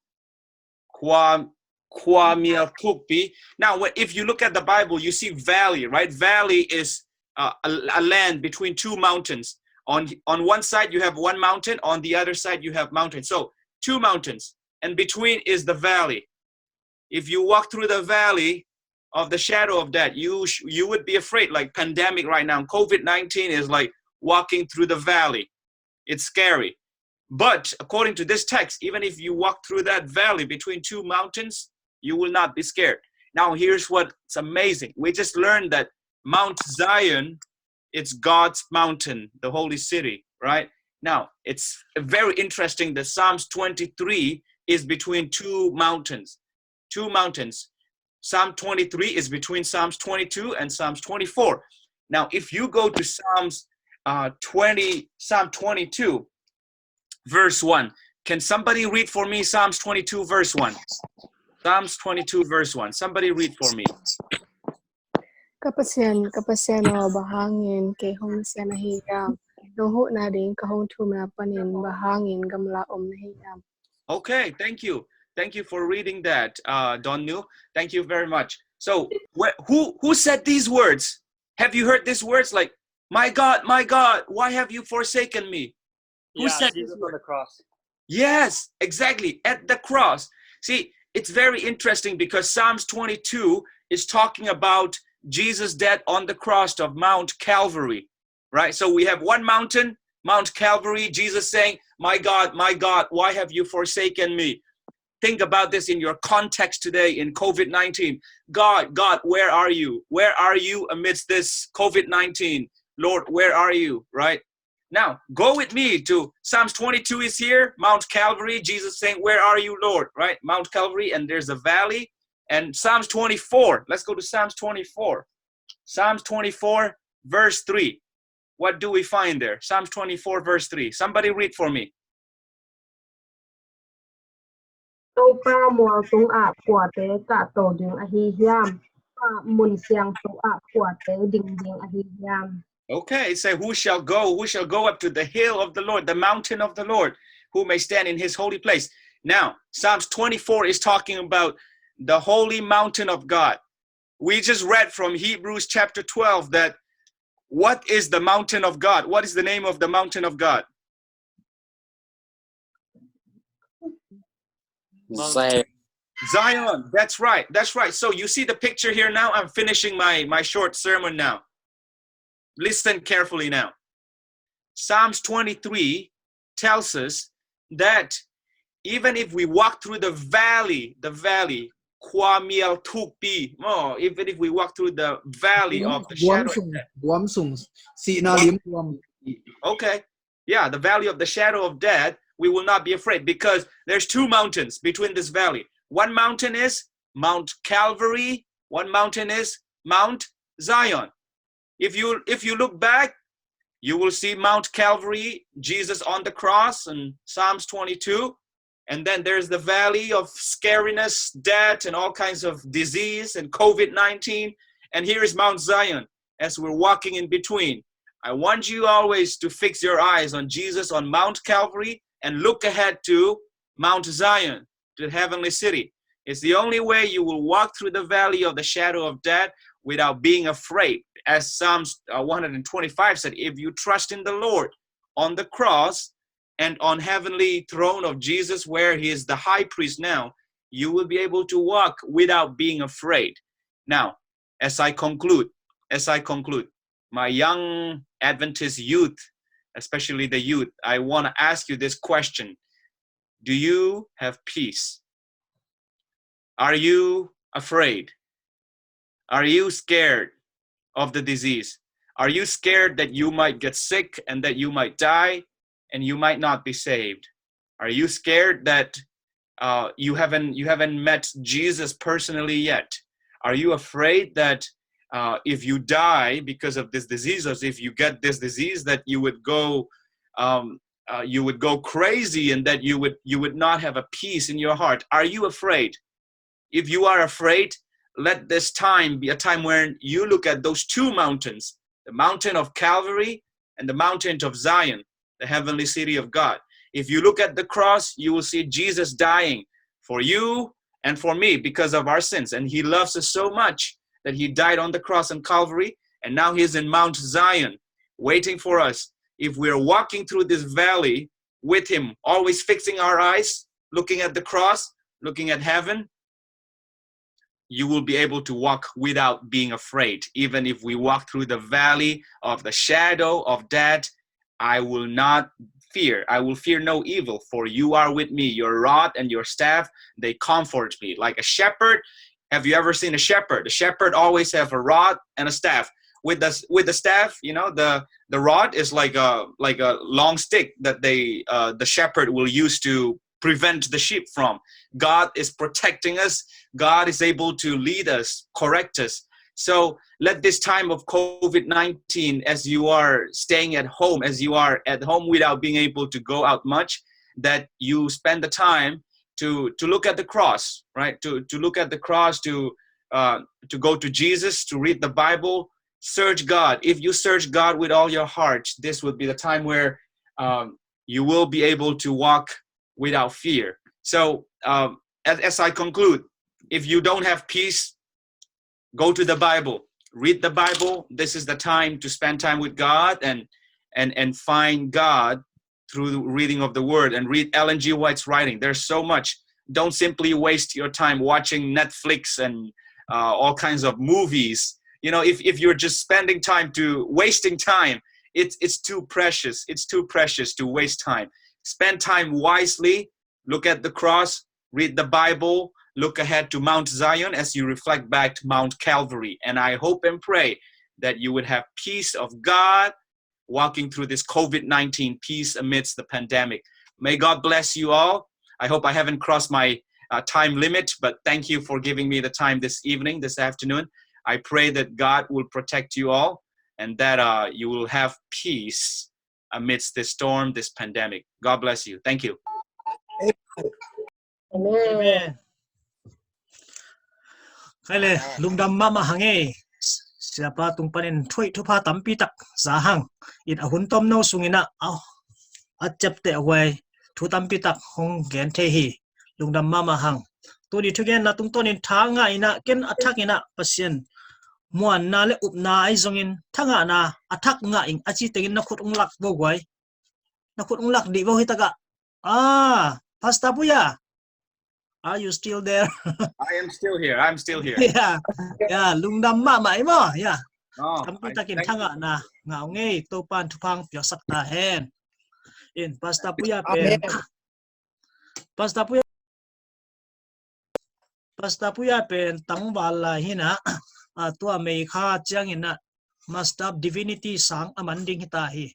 Khua, khuamial thukpi. Now, wh- if you look at the Bible, you see valley, right? Valley is uh, a, a land between two mountains. On on one side you have one mountain, on the other side you have mountain. So two mountains, and between is the valley. If you walk through the valley of the shadow of death, you sh- you would be afraid. Like pandemic right now, COVID nineteen is like walking through the valley. It's scary. But according to this text, even if you walk through that valley between two mountains, you will not be scared. Now, here's what's amazing. We just learned that Mount Zion, it's God's mountain, the holy city, right? Now, it's very interesting that Psalms twenty-three is between two mountains. Two mountains. Psalm twenty-three is between Psalms twenty-two and Psalms twenty-four. Now, if you go to Psalms uh, twenty, Psalm twenty-two, verse one, can somebody read for me Psalms twenty-two, verse one? Psalms twenty-two, verse one. Somebody read for me. Ka Pasian, ka Pasian aw, bang hangin kei hong na sian ahi hiam? Nong huhna ding ka hong thumna panin bang hangin gamla om na hi hiam? Okay, thank you. Thank you for reading that, uh, Don Nu. Thank you very much. So, wh- who who said these words? Have you heard these words? Like, "My God, my God, why have you forsaken me?" Who Yeah, said Jesus these on words? The cross. Yes, exactly. At the cross. See, it's very interesting because Psalms twenty-two is talking about Jesus' death on the cross of Mount Calvary, right? So we have one mountain, Mount Calvary, Jesus saying, "My God, my God, why have you forsaken me?" Think about this in your context today in COVID nineteen. "God, God, where are you? Where are you amidst this COVID nineteen? Lord, where are you?" Right? Now, go with me to Psalms twenty-two is here, Mount Calvary, Jesus saying, "Where are you, Lord?" Right? Mount Calvary, and there's a valley. And Psalms twenty-four, let's go to Psalms twenty-four. Psalms twenty-four, verse three. What do we find there? Psalms twenty-four, verse three. Somebody read for me. Topa mual tungah kuate kahto ding ahi hiam? Pa mun siangtho ah kuate ding ding ahi hiam? Okay, it says, "Who shall go? Who shall go up to the hill of the Lord, the mountain of the Lord? Who may stand in his holy place?" Now, Psalms twenty-four is talking about the holy mountain of God. We just read from Hebrews chapter twelve that what is the mountain of God? What is the name of the mountain of God? Zion. Zion. That's right. That's right. So you see the picture here now. I'm finishing my, my short sermon now. Listen carefully now. Psalms twenty-three tells us that even if we walk through the valley, the valley, khuamial thukpi, oh, even if we walk through the valley of the shadow, Guam sung, guam sung, sihna lim guam. Okay. Yeah, the valley of the shadow of death, we will not be afraid because there's two mountains between this valley. One mountain is Mount Calvary, one mountain is Mount Zion. If you if you look back, you will see Mount Calvary, Jesus on the cross in Psalms twenty-two. And then there's the valley of scariness, death, and all kinds of disease and COVID nineteen. And here is Mount Zion as we're walking in between. I want you always to fix your eyes on Jesus on Mount Calvary and look ahead to Mount Zion, to the heavenly city. It's the only way you will walk through the valley of the shadow of death without being afraid. As Psalms uh, one hundred twenty-five said, if you trust in the Lord on the cross and on heavenly throne of Jesus, where he is the high priest now, you will be able to walk without being afraid. Now, as I conclude, as I conclude, my young Adventist youth, especially the youth, I want to ask you this question. Do you have peace? Are you afraid? Are you scared? of the disease? Are you scared that you might get sick and that you might die and you might not be saved? Are you scared that uh, you haven't you haven't met Jesus personally yet? Are you afraid that uh, if you die because of this disease, or if you get this disease, that you would go um, uh, you would go crazy and that you would you would not have a peace in your heart? Are you afraid? If you are afraid, let this time be a time when you look at those two mountains, the mountain of Calvary and the mountain of Zion, the heavenly city of God. If you look at the cross, you will see Jesus dying for you and for me because of our sins. And he loves us so much that he died on the cross in Calvary. And now he's in Mount Zion waiting for us. If we're walking through this valley with him, always fixing our eyes, looking at the cross, looking at heaven, you will be able to walk without being afraid. Even if we walk through the valley of the shadow of death, I will not fear. I will fear no evil, for you are with me. Your rod and your staff, they comfort me. Like a shepherd, have you ever seen a shepherd? The shepherd always have a rod and a staff. With the with the staff, you know, the the rod is like a like a long stick that they uh, the shepherd will use to prevent the sheep from. God is protecting us. God is able to lead us, correct us. So let this time of COVID nineteen, as you are staying at home, as you are at home without being able to go out much, that you spend the time to to look at the cross, right? To to look at the cross, to uh, to go to Jesus, to read the Bible, search God. If you search God with all your heart, this would be the time where um, you will be able to walk without fear. So um, as, as I conclude, if you don't have peace, go to the Bible, read the Bible. This is the time to spend time with God and and and find God through the reading of the word and read Ellen G. White's writing. There's so much. Don't simply waste your time watching Netflix and uh, all kinds of movies. You know, if, if you're just spending time to wasting time, it's, it's too precious. It's too precious to waste time. Spend time wisely. Look at the cross, read the Bible, look ahead to Mount Zion as you reflect back to Mount Calvary. And I hope and pray that you would have peace of God walking through this COVID nineteen, peace amidst the pandemic. May God bless you all. I hope I haven't crossed my uh, time limit, but thank you for giving me the time this evening, this afternoon. I pray that God will protect you all and that uh, you will have peace amidst this storm, this pandemic. God bless you. Thank you. Amen. Amen. Khai le, lungdam mahmah hang ei. Siapa tung panin thuih thupha tampi tak za hang. In a hun tomno sungin ah, a ciapteh huai thu tampi tak hong gen thei hi. Lungdam mahmah hang. Tuni thugenna tungtawnin tha ngah in ah, ken a thak in ah, Pasian muanna le upna ahi zongin tha ngahna, a thak ngah ing a ci tengin na khut ung lak vo guai. Na khut ung lak dih vo hi takah. Ah, Pastor Puya, are you still there? I am still here. I'm still here. Yeah, yeah, lungdam mahmah ei maw. Yeah. Oh, Tampi I takin thank tha you. Ngahna ngah ung ei, Topan thupha piaksak ta hen. In Pastor Puya pen. Amen. Pastor Puya. Pastor Puya pen tangval lai hi in ah, ah, tua May kha ciangin ah Master of Divinity sang a man ding hi ta hi.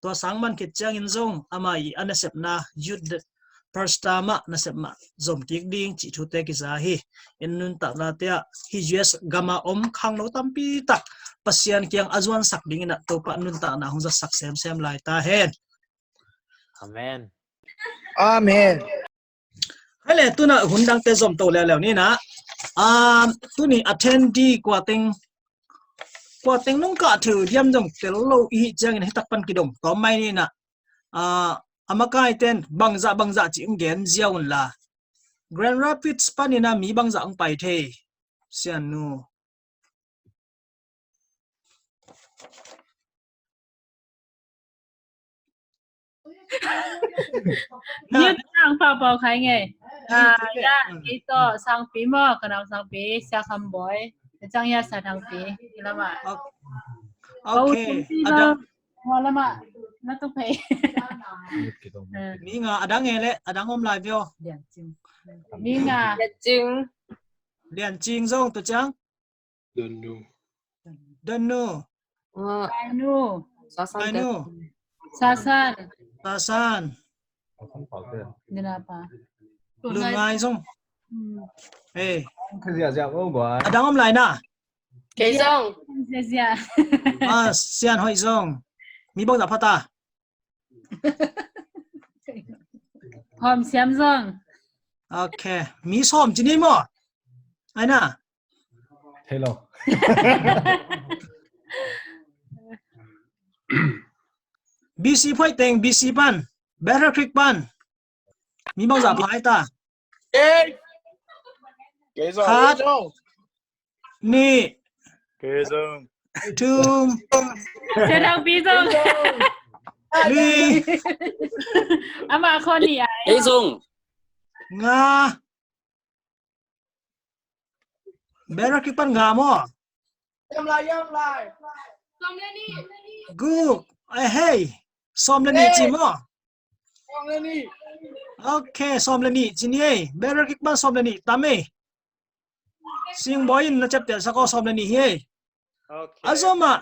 Tua sang man khit ciangin zong ama i a nasepna youth pastor mah nasep mah zom kik ding cih thute kiza hi. In nuntakna te ah hih U S gam a om khangno tampi tak Pasian kiang a zuansak dingin ah Topa nuntakna hong zatsak semsem lai ta hen. Amen. Amen. Hai le, tuna hun dangte zom to leuleu ni in ah. Ah, tuni attendee kua teng, kua teng nong kah thei uh diam zong tel lo i hih ciangin hi tak pan kidong tawm mai ni in ah. Ah, a makai ten bangzah bangzah cih hong gen ziau un la. Grand Rapids panin ah mi bangzah hong pai thei, Sian Nu? Mute ang pau pau khai ngei. Ah, ya, kei tawh Sangpi maw, ka nau Sangpi, Sia Kham Bawi. Ka cang ya Sa Thang Pi, ki lam ah. Okay. Adang. Maw lam ah, na tuk phei. Mi nga adang e le, adang om lai vio. Mi nga. Lian Cing. Lian Cing zong tu ciang. Don't know. Danu. Ainu. Sasan. Sasan. Sasan. Lun Ngai zong. Hey. A dang om lai na. Kei zong. Ah, Sian Hoih zong. Mi bangzah pha ta? Hom Siam zong. Ok. Mi sawm ci ni maw? Ai na. Thei lo. B C phoih teng, B C pan, Battle Creek pan. Mi bangzah pha ai ta? Kei. Kei zong. Khat. Kei zong. Nih. Kei zong. Thum. Sia Thang Pi zong. Li. Amah khua nih ai. Kei zong. Nga. Battle Creek pan nga maw? Guk. Eh, hey. Sawm le nih ci maw? Ok, sawm le nih ci ni ei. Battle Creek pan sawm le nih tam ei. Singbawi in na ciaptehsak aw, sawm le nih hi ei. A zomah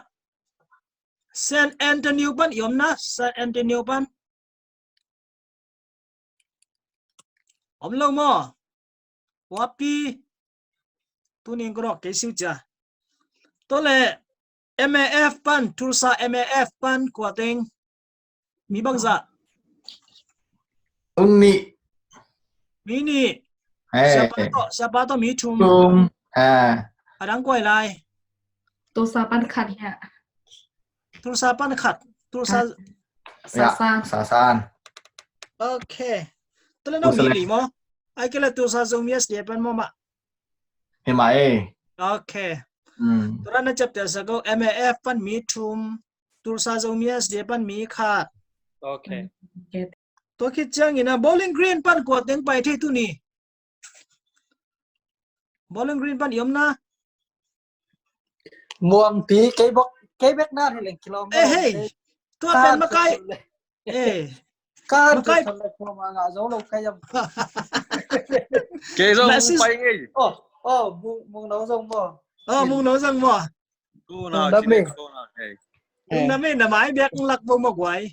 San Antonio pan i om na, San Antonio pan. Om lo maw? Wapi. Tuni in ka dawk kei siu cia. Tua le M A F pan, Tulsa M A F pan kua teng. Mi bangzah? Tung nih. Mi nih. Siapa tawh, siapa tawh mi thum. Thum. A dang kua lai? Tulsa pan khat hi a. Tulsa pan khat. Tulsa. Sasan. Sasan. Ok. Tua le no mi li maw? Ai kei le Tulsa Zomi S D A pan maw mah? Hi mah ei. Ok. Tua le na ciaptehsak aw, M A F pan mi thum, Tulsa Zomi S D A pan mi khat. Ok. Tua khit ciangin a Bowling Green pan kua teng pai thei tuni? Bowling Green pan i om na? Muangpi, kei bok, kei bek na hi leng kilawm. Eh, hey. Tua pen makai. Eh. Ka makai. Kei zong pai ngei. Oh, oh, Mung No zong maw? Oh, Mung No zong maw? Lungdam ei. Lungdam ei, na mai biak lak bo maw guai.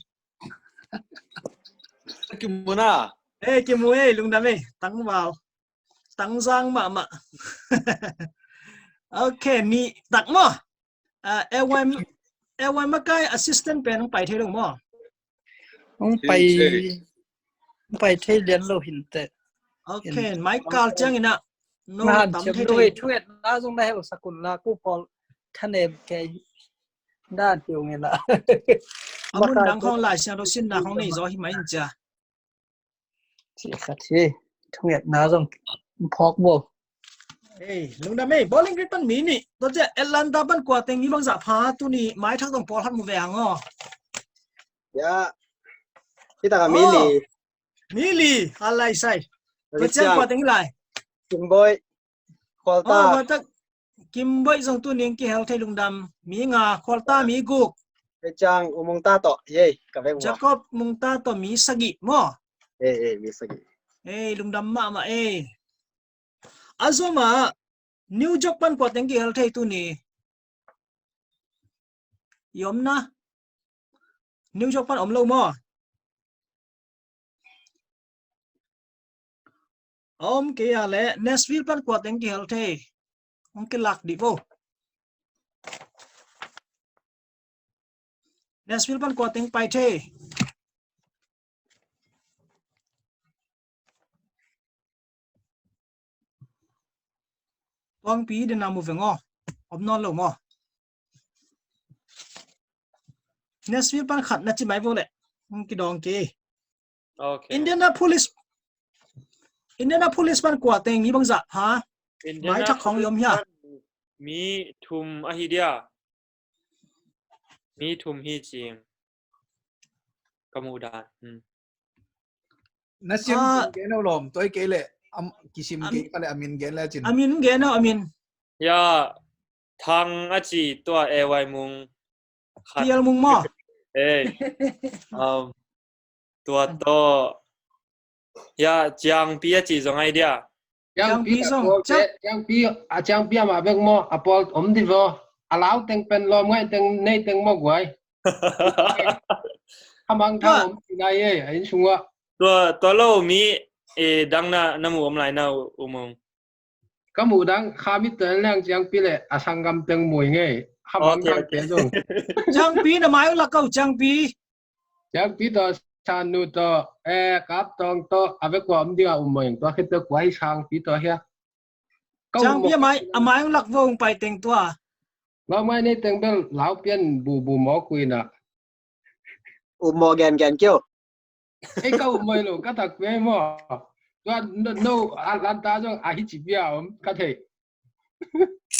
Kimu na. Eh, kimu ei, lungdam ei. Tangval. Tangzang mahmah. Ok, nih tak maw? Ah, L Y, L Y makai assistant pen hong pai thei lo maw? Hong pai, hong pai thei lian lo hinteh. Ok, mai kal ciangin ah. No tam thei thei. Thungetna zong na hel sakun la ku pawl thanem kei dan tiu ngin ah. A mun dang khong Lai Siangtho sinna khong nei zaw hi mai in cia. Ci khat hi. Thungetna zong phawk bo. Ei, lungdam ei, Bowling Green pan mi nih. Tua cia Atlanta pan kua teng mi bangzah pha tuni mai thak zong pawlkhat mu ve hang aw. Ya. Hi taka mi li. Mi li, a lai sai. Tua cia kua teng lai? Kimboi. Khualta. Khualta. Kimboi zong tuni kihel thei lungdam. Mi nga, Khualta mi guk. Ei ciang U Mungta tawh, ei, ka veng maw. Jacob Mungta tawh mi sagih maw? Ei, ei, mi sagih. Ei, lungdam mahmah ei. A zomah New York pan kua teng kihel thei tuni? I om na? New York pan om lo maw? A om kei a leh Nashville pan kua teng kihel thei? Hong kilak dih vo. Nashville pan kua teng pai thei? Tuangpi dena mu veng aw. Om nawn lo maw? Nashville pan khat na ci mai vo leh. Hong kidawng kei. Ok. Indianapolis, Indianapolis pan kua teng mi bangzah pha? Mai thak khong i om hia? Mi thum ahi dia. Mi thum hi cing. Ka muh dan. Na siam gen lo lawm, tua kei leh kisim kei ka leh a min gen le cin. A min gen lo, a min. Ya, Thang a ci tua A Y Mung. Pial Mung maw? Ei. Tua tawh. Ya, Ciangpi a ci zong ai dia. Ciangpi zong. Ciangpi, a Ciangpi amah bek maw? A pawl om di vo. a lau teng pen lawm ngai teng nei teng maw guai. Khamang thang om ci nai ei, a inn sungah. Tua, tua lo mi, eh, dang na, na mu om lai na u, u mong. Ka muh dang, kha mit tua leng Ciangpi le a sanggam teng mui ngei. Khamang thang te zong. Ciangpi na mai ung lak kau, Ciangpi. Ciangpi tawh, Sannu tawh, eh, Kap Tawng tawh, a vekua om dinga um mui ung tua khit tawh kua hi Sangpi tawh hia. Ciangpi a mai, a mai ung lak vo ung pai teng tua. Ngau mai nei teng bel lau pian bu bu maw kuina. Um maw gen gen kio. Ei ka um mai lo, ka tak pe maw. Tua no, no, Atlanta zong a hi ci bia om, ka thei.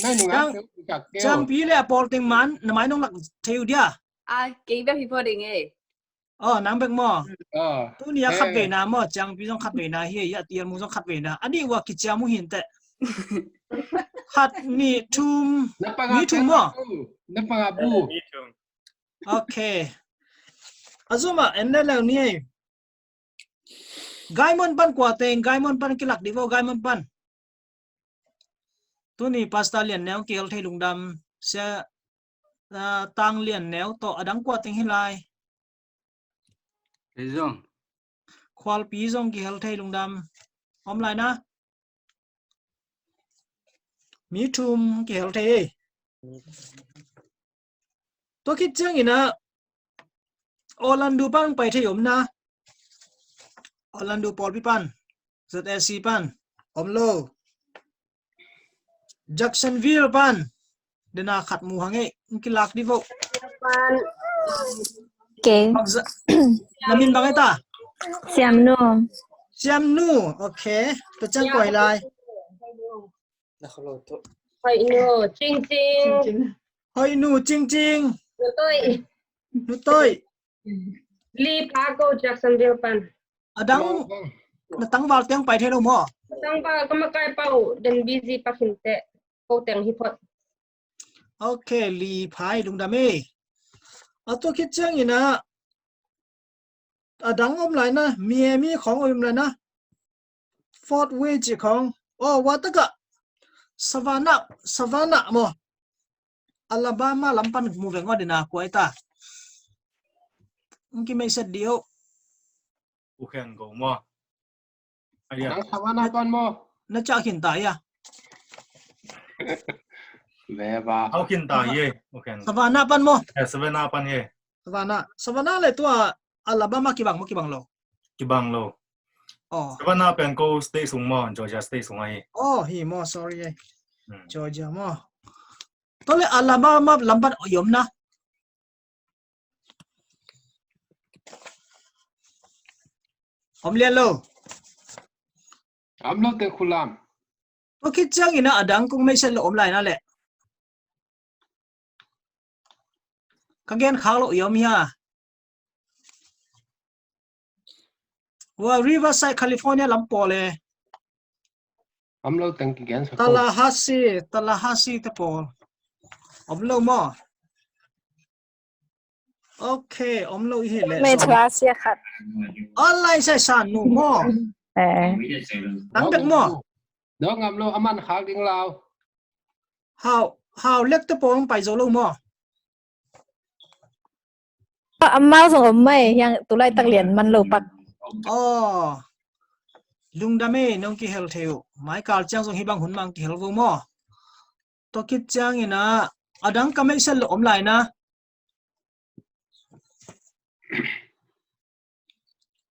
Nai nung a Ciang, te u kak keo. Ciangpi le a pawl teng man, na mai nong lak thei u dia. A, kei bia hi po ding ei. Oh, nang bek maw. Oh. Tuni a khat veina maw, Ciangpi zong khat veina hi, a tial mu zong khat veina. A ni ua kiciam uh hin teh. Khat ni thum, ni thum maw. Na panga bu. Ok. A zuma en le leu ni ei. Gaimon pan kua teng, Gaimon pan kilak di vo, Gaimon pan. Tuni Pastor Lian Neu kihel thei lungdam, sia, ah, Tang Lian Neu tawh a dang kua teng hi lai. Kei zong. Khualpi zong kihel thei lungdam. Om lai na. Mi thum kihel thei ei. Tua khit ciangin ah Orlando pan pai thei om na. Orlando pawlpi pan, Z A C pan om lo. Jacksonville pan dena khat mu hang ei, kilak di vo. Pan. Okay. Na min bang ei ta? Siamnu. Siamnu, okay. Tua ciang koi lai. Hoinu, Cing Cing. Hoinu, Cing Cing. Nutoi. Nutoi. Li pa ko Jacksonville pan. A dang, na tangval tiang pai thei lo maw? Tangval ka makai pau den busy pa khin teh. Ko teng hi phot. Ok, Li pa hi lungdam ei. A tua khit ciangin ah a dang om lai na, Miami khong om lai na. Fort Worth ci khong. Oh, wa taka. Savannah, Savannah maw. Alabama lam pan mu veng wa dina kua ei ta. Nki mei set dio. U khen go maw. Aya. Nang Savannah pan maw. Na ca khin ta ya. Beba. Au khin ta ye. U khen. Savannah pan maw. Eh, Savannah pan ye. Savannah. Savannah le tua Alabama kibang maw kibang lo. Kibang lo. Oh. Savannah pen ko state sung maw, Georgia state sung ahi. Oh, hi maw, sorry. Hmm. Georgia maw. Tua le Alabama lam pan oi om na. Om lian lo. Om lo te khulam. Tua khit ciangin ah a dang kong mei set lo om lai na le. Ka gen khak lo i om hia. Wa Riverside, California lam pawl e. Om lo teng kigen sa ko. Tallahassee, Tallahassee te pawl. Om lo maw. Ok, om lo i hi le. Mei tua sia khat. Online session nu maw. Eh. Nang bek maw. Dong am lo aman khak ding lau. Hau, hau lek te pawng pai zo lo maw. Amau zong om mai, hiang tulai tak lian man lo pak. Oh. Lungdam e, nong kihel thei uh. Mai kal ciang zong hi bang hun mang kihel vo maw. Tua khit ciangin ah, a dang ka meisel lo om lai na.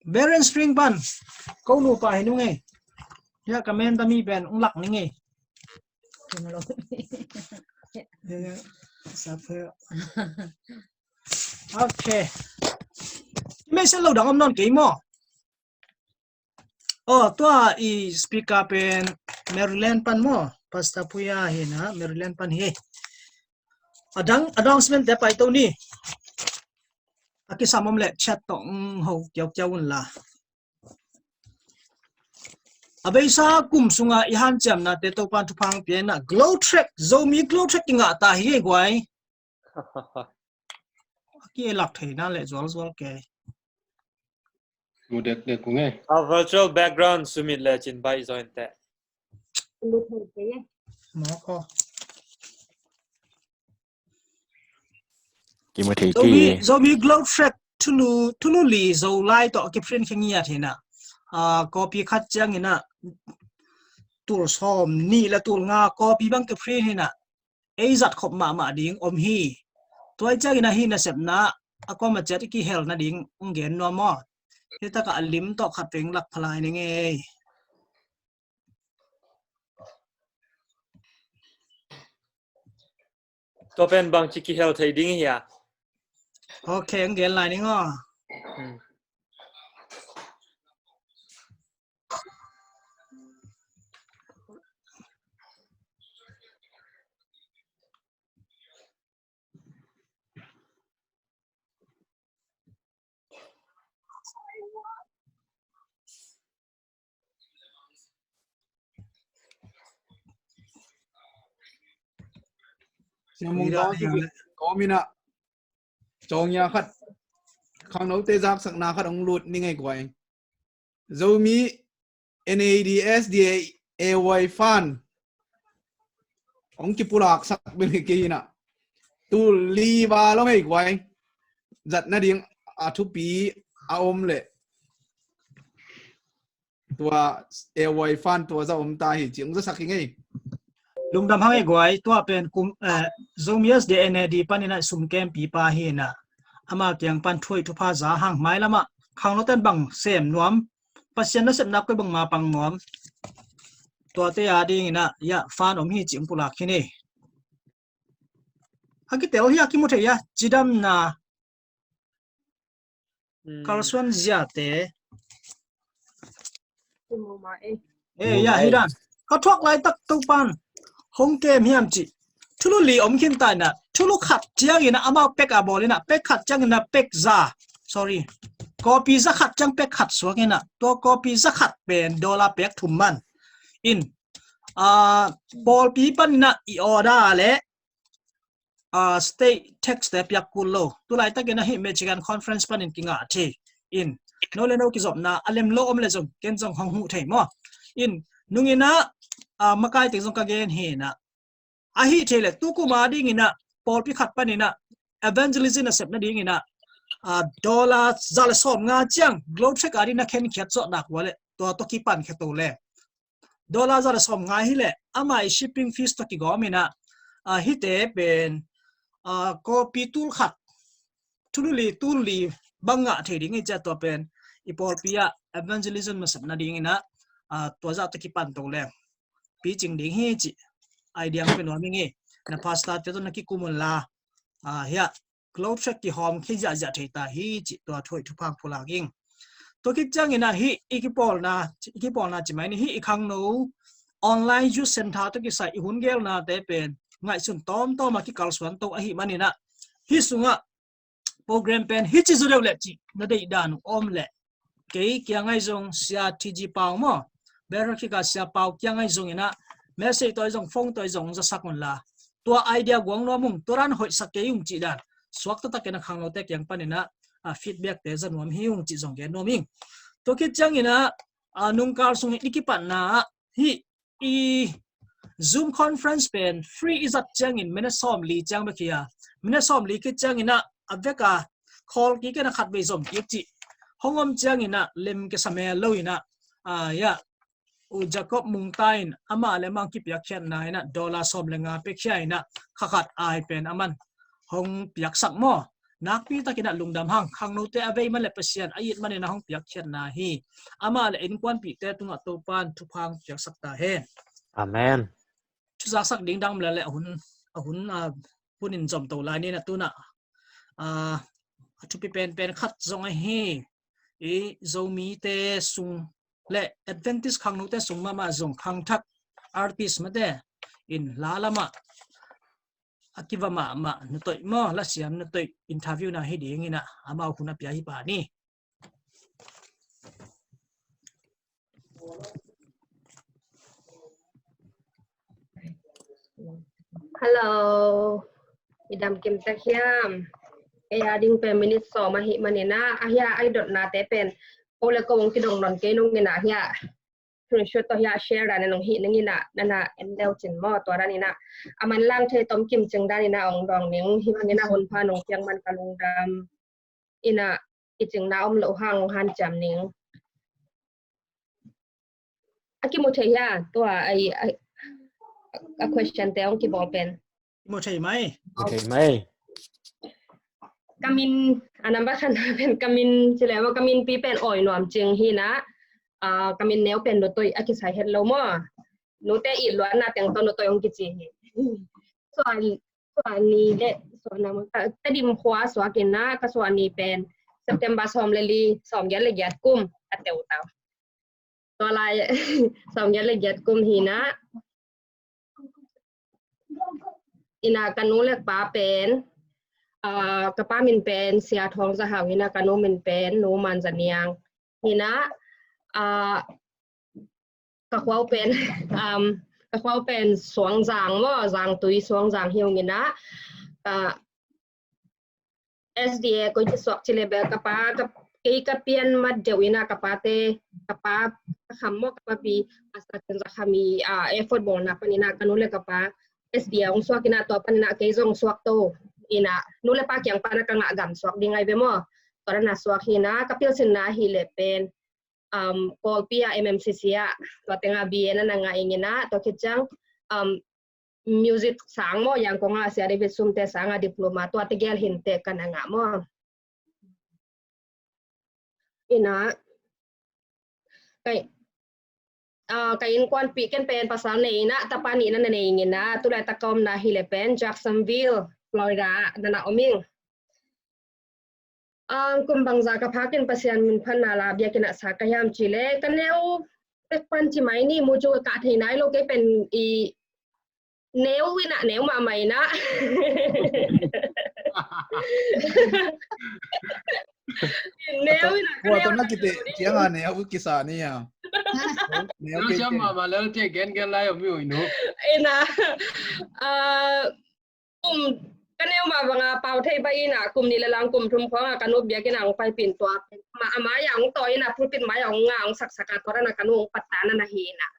Beren Spring pan, ko nupa hi nung e. Ya ka men ta mi pen ung lak ning e. Ok. Meisel lo dang om nawn kei maw. Oh, tua i speaker pen Maryland pan maw. Pastor Puya hi na, Maryland pan hi. A dang announcement te pai to ni. A kisam om le chat tawh, mm, ho kiaukiau un la. A beisa kum sunga i hanciamna te Topan thupha pia na. Glow Track, Zomi Glow Track kingah ta hi e guai. A ki e lak theina le zualzual ke. Mu dekdek kung e. A virtual background sumit le cin bai zo in te. Mu thei te ye. Mawk aw. Kimu thei Zomi, ki. Zomi Globe Track thulu, thulu li Zolai tawh kiprint khe ngiat hi na. Ah, copy khat ciang ina tul sawm nih le tul nga copy bang kiprint hi na. Ei zat khop mahmah ding om hi. Tua ciang ina hi nasepna a kawm a ciat i kihel nading ong gen nuam aw. Hi takah a lim tawh khat veng lak phalai ning ei. Tua pen bangci kihel thei ding hi a. Ok, ang gen lai ning aw. Hmm. Namung dong ki kawm ina cawngya khat khangnote zaksakna khat ong lut ni ngei guai. Zomi N A D S D A A Y fan ong kipulak sak bing hi kei ina. Tul li va lo ngei guai. Zat nading a thupi a om le. Tua A Y fan tua za om ta hi ci ong za sak hi ngei. Lungdam hang ei guai, tua pen kum, eh, Zomi S D N A D pan ina sum kempi pa hi na. Ama kiang pan thuai thupha za hang mai lama. Khangnoten bang sem nuam. Pasian nasepna koi bang ma pang nuam. Tuate a ding ina, ya, fan om hi ci ong pulak hi ni. A kitel hi a kimu thei a, cidamna. Hmm. Kalsuan ziate. Kimu ma e. Eh, ya, hi dan. Ka thuak laitak Topan hong kem hiam ci. Thulu li om khin ta ina. Thulu khat ciang ina amau pek a bawl ina. Pek khat ciang ina pek za. Sorry. Copy za khat ciang pek khat suak ina. Tua copy za khat pen dollar pek thum man. In. Ah, pawlpi pan ina i order le ah, state tax te piak kul lo. Tulaitak ina hi Michigan Conference panin kingah thei in. No le no kizopna a lem lo om le zong ken zong hong huh thei maw. In nung ina, ah, makai teng zong ka gen hi ina. Ahi thei le tukum a ding ina pawlpi khat pan ina evangelism a sepna ding ina, ah, dollar za le sawm nga ciang Globe Track a ding na khen khiat zawh nak ua le tua tawh kipan khe to le. Dollar za le sawm nga hi le ama i shipping fees tawh kigawm ina, ah, hite pen, ah, copy tul khat thulu li tul li bang ngah thei ding i cia tua pen i pawlpi ah evangelism nasepna ding ina, ah, tua zah tawh kipan to le picing ding hi ci. Idea pen nuam ing i na pastor te tawh na kikum un la, ah, hi a Globe Track kihawm khia ziahziah thei ta hi ci tua thuai thupha pulak ing. Tua khit ciang ina hi i kipawlna, i kipawlna ci mai ni hi i khangno online youth center tawh kisai i hun gelna te pen ngaihsun tawmtawm a kikalsuan to ahi man ina hi sungah program pen hi ci zu deuh le ci na deih dan om le kei kiang ai zong Sia T G Pau maw. Berhakika Sia Pau kiang ai zong ina message toi zong phone toi zong za sak un la. Tua idea guang nuam ung, tua ran hoih sak kei ung ci dan. Suak taktak ina khangnote kiang pan ina, ah, feedback te za nuam hi ung ci zong gen nuam ing. Tua khit ciang ina, ah, nungkal sung i kipatna ah hi i Zoom conference pen free i zat ciangin minute sawm li ciang bek hi a. Minute sawm li khit ciang ina a vek a call kik ina khat vei zom kik ci. Hong om ciang ina lem kisa mel lo ina, ah, ya, U Jacob Mungta in amah le amah kipiakkhiatna ina dollar sawm le nga pia khia ina kha khat ai pen aman hong piaksak maw. Nakpi takin a lungdam hang, khangnote a vei man le Pasian a it man ina hong piakkhiatna hi. Amah le innkuanpihte tungah Topan thupha hong piaksak ta hen. Amen. Thuzaksak ding dang le le a hun, a hun, ah, hun in zom to lai ni na tuna, ah, a thupi penpen khat zong ahi i Zomite sung le Adventist khangnote sung mahmah zong khangthak artist mate in la lamah a kiva mahmah natoih maw, lasiam natoih interview na hi ding ina amau hun a pia hi pa ni. Hello. I dam kim tak hiam? Ei a ding pen minute sawm ahi man ina, a hia ai dotnate pen ko le ko ong kidong non kei nung ina hia. screenshot tawh hiah share dan a nong hih ning in ah, na na en leu cin maw, tua dan in ah a manlang thei tom kim cing dan in ah ong dawng ning. Hih bang in ah hun pha nong piak man ka lungdam in ah, i cingna om loh hang ong hanciam ning. A kimu thei hia? Tua a, a, a question te ong kibawl pen. Kimu thei mai. Kimu thei mai. Ka min, a number khan pen ka min ci le maw, ka min pi pen Awi Nuam Cing hi in ah, ah, ka min neu pen Nutoi a kisai het lo maw. Nute it luatna teng tawh Nutoi ong kici hi. Suan, suan ni le, suan na maw, ka, Tedim khua suak in ah, ka suan ni pen September sawm le li, sawm giat le giat kum a teu tau. Tua lai sawm giat le giat kum hi in ah. In ah ka nu le pa pen, ah, ka pa min pen Sia Thawng Za Hau hi in ah, ka nu min pen Nu Man Za Niang hi in ah, ah, ka khua uh pen, um, ka khua uh pen Suangzang maw, Zangtui Suangzang hi ung in ah, ka S D A koi ci suak ci le bel ka pa, ka, kei ka pian mat deuh in ah ka pa te, ka pa, ka kham maw, ka pa pi, Pastor Ken Za Kham i, ah, effort bawlna pan in ah ka nu le ka pa S D A ong suak in ah, tua pan in ah kei zong suak to in ah, nu le pa kiang pan ah ka ngah gam suak ding ai ve maw. Tua dan a suak hi in ah, ka pilsinna hi le pen, um, Kawlpi ah M M C C ah, tua teng ah B A na na ngah ing in ah, tua khit ciang, um, music sang maw, Yangon ah Sia David Sum te sang ah diploma, tua tegel hi in teh ka na ngah maw. In ah, kai, ah, ka innkuanpih ken pen pasal nei in ah, tapa nihna na nei ing in ah, tu laitak ka omna hi le pen Jacksonville, Florida ah na na om ing. Ah, kum bangzah ka phak in Pasian min phatna la biakinn ah sa ka hiam ci le, ka neu pek pan ci mai ni, mu cu ka kah thei nai lo, kei pen i neu in ah, neu mahmah in ah. Neu in ah, ka neu in ah, kite ciang a neu kisa ni a. Neu kei siam mahmah lel te gen gen lai om i ui nu. In ah, ah, kum ka neu mah bang a pau thei bai in ah, kum nih le lang kum thum khawng a ka nu biakinn ah ong paipih in tua. Mah a mai ah ong tawi in ah, pulpit mai ah ong ngah ong saksak a, tua dan a ka nu ong pattah na na hi in ah.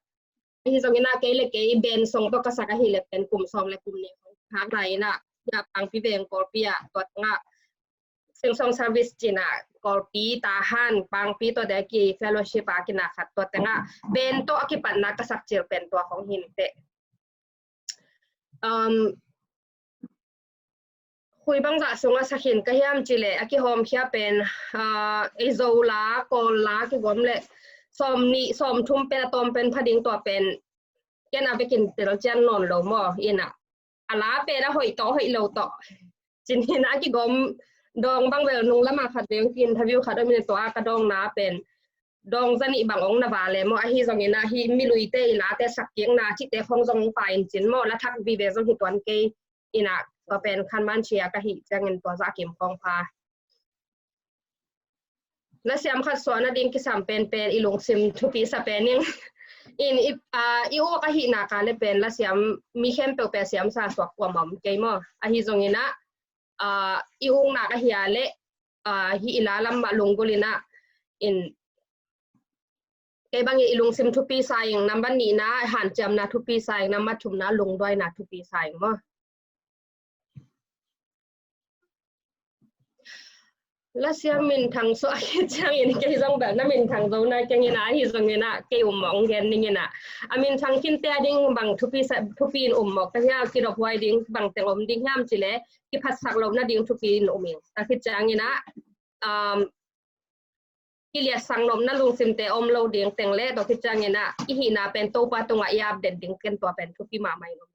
Ahi zong in ah kei le kei band song tawh ka sak ahi le pen kum sawm le kum nih khawng phak lai in ah, ya Pangpi veng Kawlpi ah, tua teng ah sing song service ci in ah Kawlpi, Tahan, Pangpi tawh dek i fellowship a kina khat, tua teng ah band tawh a kipatna ka sak cil pen tua khawng hi in teh. Um, khui bangzah sungah sa khin ka hiam ci le, a kihawmkhia pen, ah, ei Zo la, Kawl la kigawm le sawm nih, sawm thum pen a tawm pen pha ding, tua pen ken a vekin tel cian nawn lo maw. In ah, a la pen a hoih tawh, hoih lo tawh cin hi in ah, a kigawm dawng bang bel nung lam a khat vei ong ki interview khat om in, tua ka dawngna pen dawng za nih bang ong na va le maw, ahi zong in ah hih miluite i late sak kikna cihte khawng zong ong pa in cin maw, la thak vive zong hi tuan kei in ah, tua pen khanman cia ka hih ciangin tua zah kim khawng pha. Lasiam khat suahna ding kisam penpen i lungsim thupi sa pen ing. In i, ah, i uk ahih nak a le pen lasiam mi khempeuh pen siam sa suak kuamah om kei maw. Ahi zong in ah, ah, i uk nak ahi a le, ah, hih i la lam mah lunggulh in ah, in kei bang i lungsim thupi sa ing, nambat nihna hanciamna thupi sa ing, nambat thumna lungduaina thupi sa ing maw. Lasiam minthang suah khit ciangin kei zong bel na minthang zo na keng in ah, ahi zong in ah kei um mawk ong gen ning in ah. A minthang kinte a ding bang thupi sa, thupi in um mawk ka hia, kidophuai ding bang teng om ding hiam ci le, kiphatsak lohna ding thupi in um ing. Tua khit ciangin ah, um, kiliatsak nopna lungsimte om lo ding teng le, tua khit ciangin ah i hihna pen Topa tungah i update ding ken tua pen thupi mahmah in om.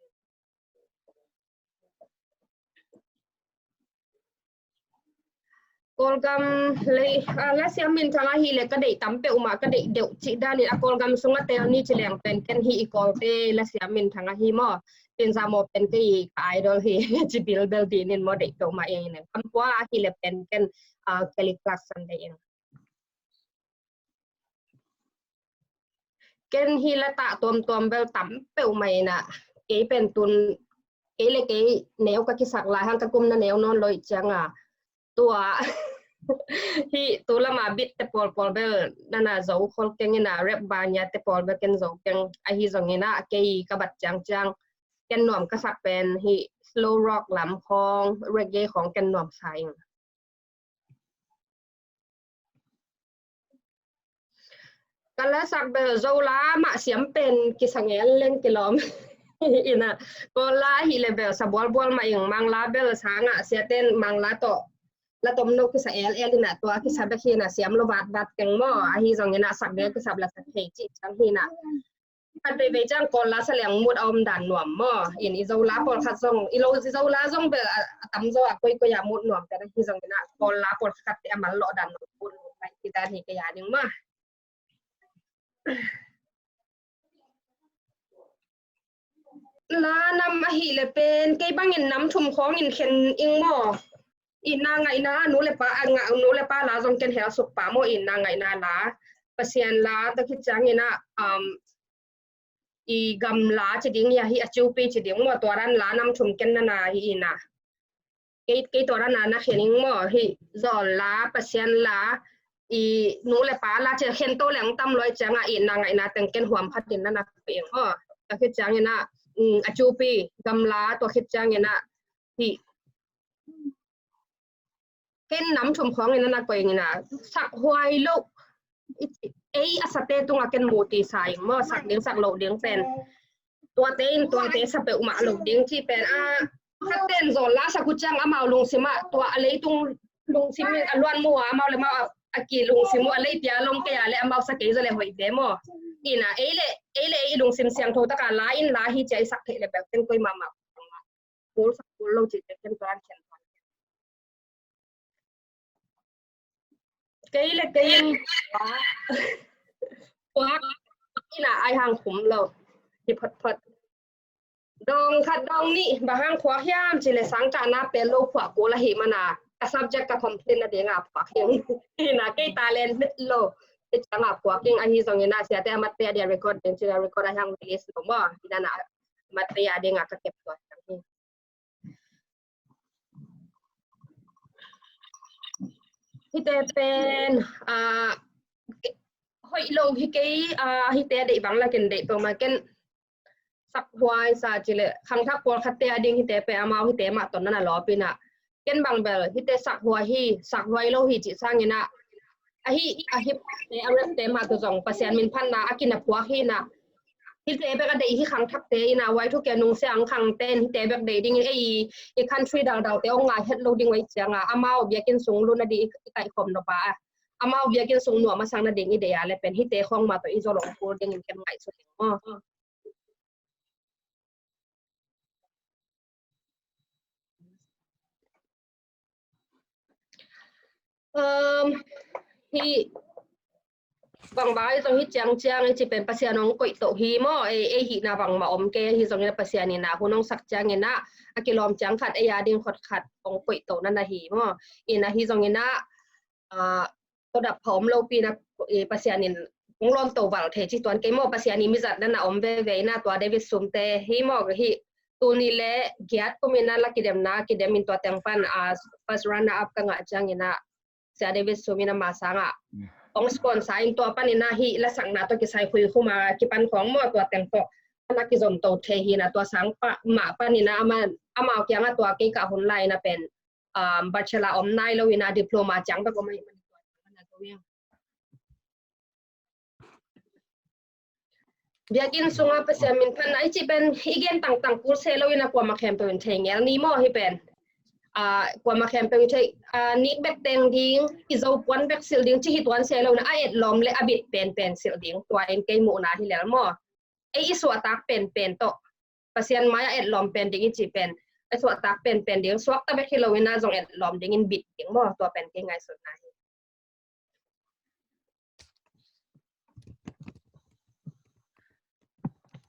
Kawlgam lei, ah, lasiam minthang ahi le ka deih tam peuhmah, ka deih deuh cih danin a Kawlgam sungah tel ni ci leng pen ken hih i Kawlte lasiam minthang ahi maw. Ken za maw pen kei ka idol hi ci bilbel dinin maw, deih peuhmah eng in. Kampua ahi le pen ken, ah, Kelly Clarkson deih eng. Ken hi la tah tuamtuam bel tam peuhmah in ah, kei pen tun, kei le kei neu ka kisak lai hang, ka kumna neu nawn lo ih ciang a, tua Hih tu lama beat te pawlpawl bel nana zo khol keng ina, rap banya te pawl bel ken zo keng. Ahi zongina kei ka bat ciangciang ken nuam ka sak pen hih slow rock lam khawng, reggae khawng ken nuam sa ing. Ka lasak bel Zo la mah siam pen kisa ngel leng kilawm. Ina, Kawl la hi le bel sa bualbual mah ing, Mang la bel sa ngah, siaten Mang la tawh la tomno kisa el el ina, tua kisa bek hi ina, siam lo vatvat keng maw. Ahi zongina sak bel kisa la sak thei cih ciang hi ina. Khat veivei ciang Kawl la sa leng mut a om dan nuam maw. In i Zo la pawlkhat zong, i lo i Zo la zong bel a, a tamzaw a koikoi a mut nuam te na hi zongina Kawl la pawlkhat te a mal lawh dan nuam mut nuam pai hi dan hi kei a ding maw. La nam ahih le pen kei bangin nam thum khawngin khen ing maw. Itna ngaihna, nu le pa a ngah, nu le pa la zong ken hel suk pah maw, itna ngaihna la. Pasian la, tua khit ciangina, um, i gam la ci ding, i a hi a ciupi ci ding maw, tua dan la nam thum ken nana hi ina. Kei, kei tua dan a na khen ing maw, hih zawl la, Pasian la, i nu le pa la ci khen to leng tam lua i cianga itna ngaihna teng ken huam phatin nana pe ing maw. Tua khit ciangina, um, a ciupi, gam la, tua khit ciangina, hih ken nam thum khawngin a na koih ing ina, sak huai lo, ei a sate tunga ken mu ti sa ing maw, sak ding sak lo ding pen. Tuate in tuate sa peuhmah lo ding ci pen a, khatten zawl la sak uh ciang amau lungsim ah, tua a leitung lungsim a luan mu a, amau le mau a, a ki lungsim uh a lei pia lom kei a le amau sa kei zaw le hoih ve maw. Ina, ei le, ei le ei lungsim siangtho taka la in la hi cia i sak theih le bel ken koih mahmah. Kul sak kul lo cih te ken tuan khen tuan. Kei le kei in puak ina ai hang khum lo. Hi phot phot. Dong khat dong nih bang hang phuak hiam cih le sang cahna pel lo phuak kul ahi mana ka subject ka complain na dinga phuak hi ing. Ina kei talent met lo. Kei cianga phuak ing ahi zongina siate a matte a dia record ding cih le record a hang release lo maw. Ina na matte a dinga ka kep tuak hi. Hite pen, ah, hoih lo hi kei, ah, hite deih bang la ken deih peuhmah ken sak huai sa cih le khangthak pawlkhatte a ding hite pen amau hite mah ton nana lawp ina. Ken bang bel hite sak huai hi, sak huai lo hi cih sangina ahi, a hip te, a rap te mah tawh zong Pasian min phatna a kina phuak hi ina. Hite bek a deih hi khangthakte ina, huai thu kia nungsia ang khangte in hite bek deih dingin ei i country dangdangte hong ngai het lo ding uh ahi cianga amau biakinn sung lut nading i, i kaihkhawm nop a, amau biakinn sung nuam a sang nading i deih a le pen hite khawng mah tawh i zawl hong kul dingin ken ngaihsut ing maw. Um, hi bang bang i zong hi ciang ciang i ci pen Pasian hong koih toh hi maw, ei, ei hihna bangmah om kei ahi zongina Pasian ina hun hong sak ciangina a kilawm ciang khat ei a ding khot khat hong koih toh nana hi maw. Ina hi zongina, ah, todap pha om lopi na, eh, Pasian in hong lawm to val thei ci tuan kei maw, Pasian i mizat nana om veve ina tua David Sum te hi maw, hi tuni le giat kum ina la kidemna kidem in tua teng pan, ah, first runner up ka ngah ciangina Sia David Sum ina ma sanga hong sponsor in tua pan ina hi lasakna tawh kisai khui khuma kipan khawng maw tua teng tawh ana kizom to thei hi ina tua sang pa, mah pan ina ama, amau kianga tua kei ka hun lai ina pen um, bachelor om nai lo ina diploma ciang bek om ahi manin tua ciang ana zo ing. Biakinn sunga Pasian min phatna i cih pen i gen tangtang kul se lo ina kuamah khempeuh in thei ngel ni maw hi pen. Ah, kuamah khempeuh in thei, ah, nik bek teng ding, i zo puan bek silh ding ci hi tuan se lo ina a etlawm le a bit penpen silh ding tua in kei muhna hi lel maw. Ei i suahtak penpen tawh Pasian mai-ah etlawm pen ding i cih pen, a suahtak penpen ding, suakta bek hi lo ina zong etlawm dingin bit ding maw, tua pen kei ngaihsutna hi.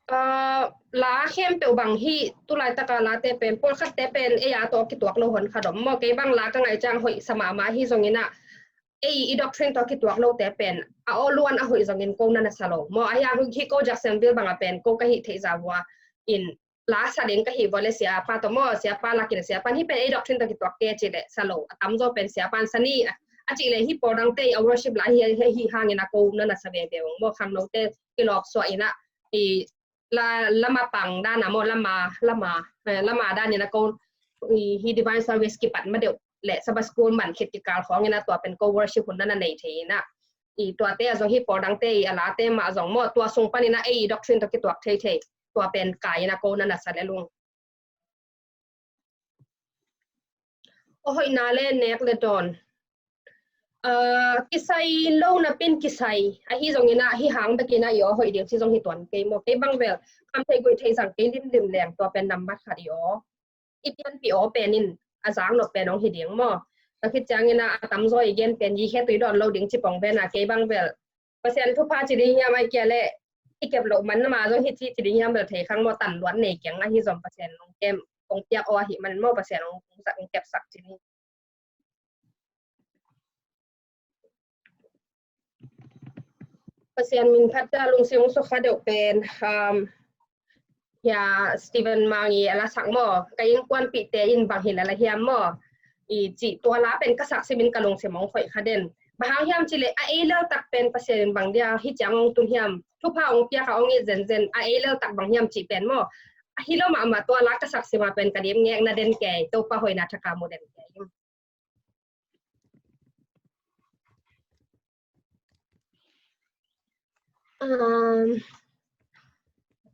Ah, la khempeuh bang hi, tu laitaka late pen, pawlkhatte pen ei a tawh kituak lo hon khat om maw, kei bang la ka ngaih ciang hoih sa mahmah hi zongina, ei i doctrine tawh kituak lote pen a aw luan a hoih zongin ko nana sa lo maw. Ahi a hi ko Jacksonville banga pen ko ka hih theih zah vua in la sa ding ka hih vua le siapa tawh maw, siapa lakin siapa hi pen ei doctrine tawh kituak kei a cih le sa lo. A tamzaw pen siapa in sa ni, a, A cih leh hih pawl dangte i a worship lai hi, hi, hi hangin a ko na na sa veve ung maw, khangnote kilawp suah in a, i la, lama pang dan a maw, lama, lama, eh, lama dan in a ko, i, hi divine service kipat ma deuh leh Sabbath school man khit kikal khawng in a tua pen ko worship hun na na nei thei in a. I tuate a zong hih pawl dangte i a late mah zong maw, tua sung panin a ei i doctrine tawh kituak thei thei. Tua pen kai in a ko na na sa lel ung. A hoihna le nek le dawn. Ah, kisai lo napin kisai. Ahi zongin a, hih hang bekin a i aw hoih ding ci zong hi tuan kei maw. Kei bang vel, kham thei guih thei zang kei limlim leng tua pen nambat khat i aw. I pianpih aw pen in, a zak nop pen hong hi ding maw. Tua khit ciangin a, a tamzaw i gen pen, i khe tui dawn lo ding ci pong ven a, kei bang vel. Pasian thupha ci ding hiam ai kia le, i kep loh man na ma zong hi ci, ci ding hiam bel thei khang maw, tan luat nei keng ahi zong Pasian hong kem, hong piak aw ahi man maw, Pasian hong, hong sak, hong kepsak ci ni. Pasian min phat ta lungsim sukha deuh pen, um, Hia Stephen Mangi a la sak maw, ka innkuanpihte in bang hi la la hiam maw. I cih tua la pen ka sak simin ka lungsim hong khoih kha den. Bang hang hiam cih leh a ei lel tak pen Pasian in bang dia hih ciang hong tun hiam, thupha hong piak a hong it zenzen, a ei lel tak bang hiam cih pen maw. A hi lo mahmah tua la ka sak sima pen ka dim ngek na den kei, Topa hoihna thak a mu den kei. Um,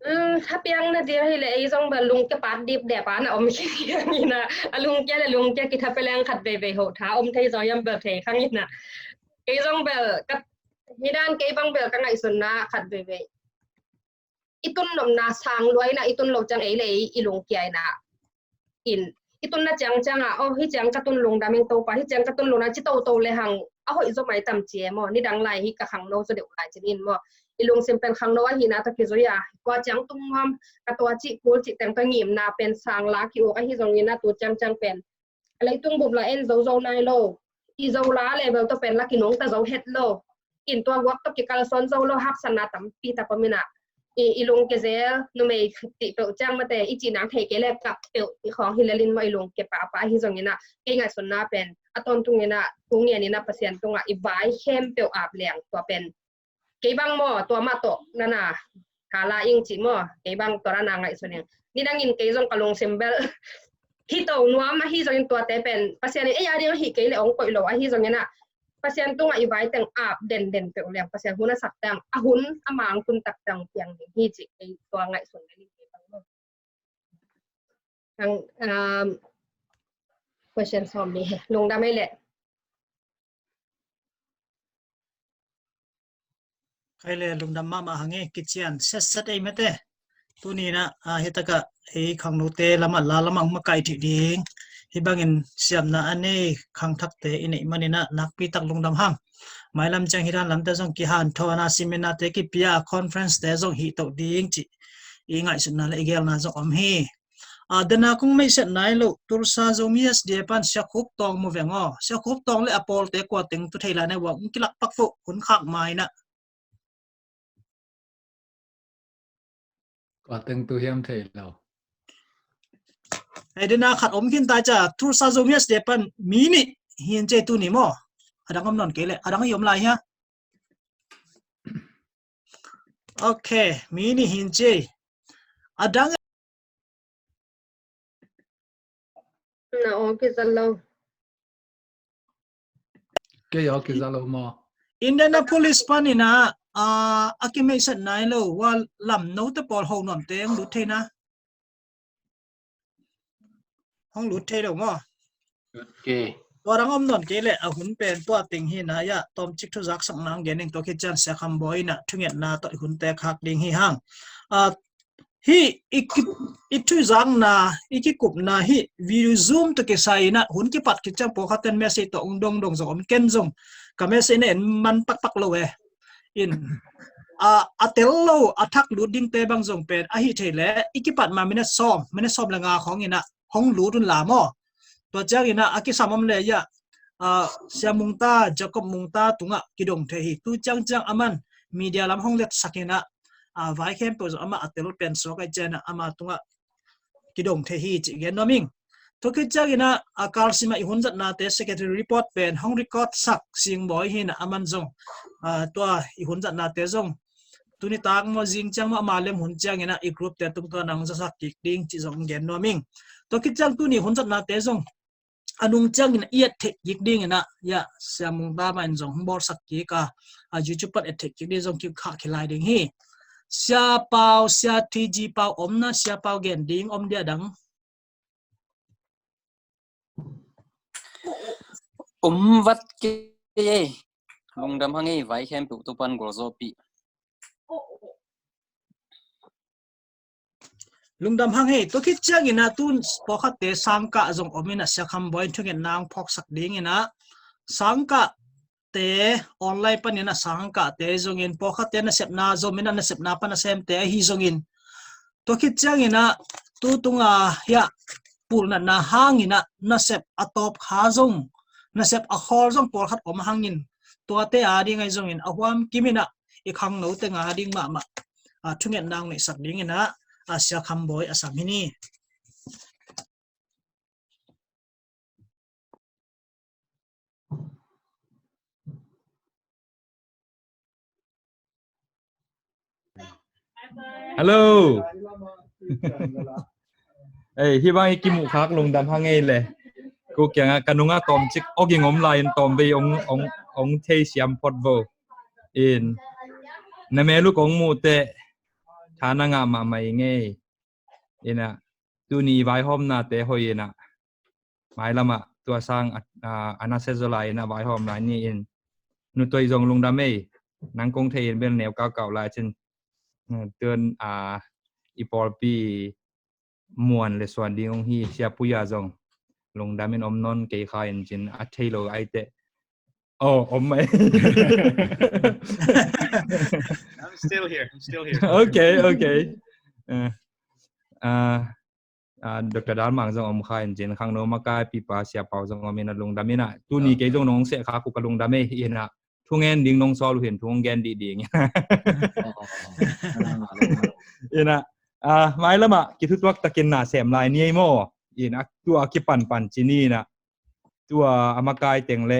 um, thapiang na dir hi le ei zong bel lungkia pat dip dep a na om hi hi hi na, a lungkia le lungkia kitha peleng khat veivei ho tha om thei zaw hiam bel thei khang hi na. Kei zong bel ka, hi dan kei bang bel ka ngaihsunna khat veivei. I tun nopna sang lua in a, i tun lo ciang ei le ei i lungkia in a. In, i tunna ciangciang a, oh, hih ciang ka tun lungdam ing Topa, hih ciang ka tun lungdam ci toto le hang, a hoih zaw mai tam ci e maw, nidang lai hi ka khangno zaw deuh lai ci in maw. I lungsim pen khangno ahihna tawh kizui a, tua ciang tung nuam, ka tua cih kul cih teng tawh ngimna pen sang la ki-uk ahi zongin a tu ciangciang pen. A leitung bup la en zo zo nai lo. I zo la level tawh pen la kinungta zo het lo. In tua guak tawh kikalsuan zo lo haksatna tampi tak om in a. I, i lungkia zel, numei cih peuh ciang mate, i cih nang thei kei le kap peuh i khawng hi lel in maw i lungkia pahpah ahi zongin a. Kei ngaihsunna pen, a tawntungin a, thu ngen in a Pasian tungah i vai khempeuh ap leng tua pen. Kei bang maw, tua mah tawh, nana, kala ing cih maw, kei bang tua nana ngaihsun ing. Nidangin kei zong ka lungsim bel, hi to nuam ahi zongin tuate pen, Pasian in ei a ding ahi kei le ong koih lo ahi zongin a, Pasian tungah i vai teng ap den den peuh leng, Pasian hun a sak teng, a hun a mang tun tak teng piang ding hi cih kei tua ngaihsun le ling kei bang maw. Ang, um, question sawm ni he, lungdam ei le. Khai le lungdam mahmah hang e, kician setsat ei mate. Tuni na, ah, hi taka, ei khangnote lamah la lamah makaih thih ding. Hi bangin siamna a nei khangthakte i neih manin a nakpi tak lungdam hang. Mailam ciang hi dan lamte zong kihanthawn a, seminar te kipia, conference te zong hih toh ding cih i ngaihsutna le i gelna zong om hi. A, dena kong meihset nai lo, Tulsa Zomi S D A pan Sia Khup Tawng mu veng aw. Sia Khup Tawng le a pawlte kua teng tu thei lai na, ua ung kilak pak fo, hun khak mai na. Kua teng tu hiam thei lo. Hei, dena khat om khin tai ca, Tulsa Zomi S D A pan mi nih hin ce tu ni maw. A dang om nawn kei le, a dang i om lai hia. Ok, mi nih hin ci. A dang. Na aw kizat lo. Kei aw kizat lo maw. Indianapolis panin a, a, a kimeihsat nai lo, ua lam note pawl ho nuamte hong lut thei na. Hong lut thei lo maw? Ok. Tua dang om nawn kei le a hun pen tua teng hi na, ia, tawmcik thuzak sak nang gen ing, tua khit ciang Sia Kham Bawi in a thungetna tawh i hunte khak ding hi hang. A, hi i ki, i thuzakna, i kikupna hi video Zoom tawh kisai in a hun kipat khit ciang pawlkhat ten message tawh ung dongdong zong om, ken zong ka message na en man pakpak lo e. In, a, a tel lo, a thak lut dingte bang zong pen, ahi thei le, i kipat ma minute sawm, minute sawm le nga khawng in a, hong lut un la maw. Tua ciang in a, a kisam om le ia, a, Sia Mungta, Jacob Mungta tungah kidong thei hi. Tu ciangciang aman, media lam hong letsak in a, a, vai khempeuh zong amah a tel pen suak ai cian a, ama tungah kidong thei hi cih gen nuam ing. Tua khit ciangin ah, a, Karl Sim ah i hun zatnate secretary report pen hong record sak Singbawi hi in ah, aman zong, a, tua i hun zatnate zong tuni tak maw, zing ciang maw, ama lem hun ciangin ah i group te tungtawn ah hong zasak kik ding cih zong gen nuam ing. Tua khit ciang tuni hun zatnate zong a nung ciangin ah i et theih kik dingin ah, ya, Sia Mung Dam in zong hong bawlsak kik a, a, YouTube pan et theih kik ding zong kikhah khia lai ding hi. Sia Pau, Sia T G Pau om na, Sia Pau gen ding om dia dang? Om vat kei ei. Lungdam hang ei, vai khempeuh Topa'n gualzawhpih. Lungdam hang ei. Tua khit ciangin ah tu pawlkhatte sangkah zong om in ah, Sia Kham Bawi in thungetna hong phawksak dingin ah, sangkah te online panin a sangkahte zongin, pawlkhatte nasepna zom in a nasepna pan a semte ahi zongin, tua khit ciangin ah tu tunga hiah pulnatna hangin ah nasep a tawp kha zong, nasep a khawl zong pawlkhat om hangin, tuate ading ahi zongin a huam kim in ah i khangno teng ading mahmah, a, thungetna hong neihsak dingin ah, a, Sia Kham Bawi a sam hi ni. Hello. Ei, hih bang i kimuh khak lungdam hang ei le. Ko kiangah ka nungah tawmcik awging om lai-in tawmvei ong, ong, ong thei siam phot vo. In, na mel uh kong muh teh tha na ngah mahmah ing ei. In ah, tuni i vaihawmnate hoih in ah, mailamah tua sang a, a, a nasia zaw lai-in a vaihawm lai ni in, Nu Toi zong lungdam ei, nang kong thei in bel neu kaukau lai cin, eh, tuan, a, i pawlpi muan le suan ding hong hi, Sia Puya zong lungdam in om nawn kei kha in cin, a thei lo ai teh. Oh, om mai. I'm still here. I'm still here. Okay, okay. Uh, uh, uh, Doctor Dal Mang zong om kha in cin, khangno makaipipa Sia Pau zong om in a lungdam in ah. Tuni kei zong nong seh kha kuk a lungdam ei in ah. Thungen ding nong sawl uh hin thu hong gen dih ding. In ah, ah, mailamah kithutuak takin na sem lai ni ei maw. In ah, tua kipanpan ci ni in ah, tua a makai teng le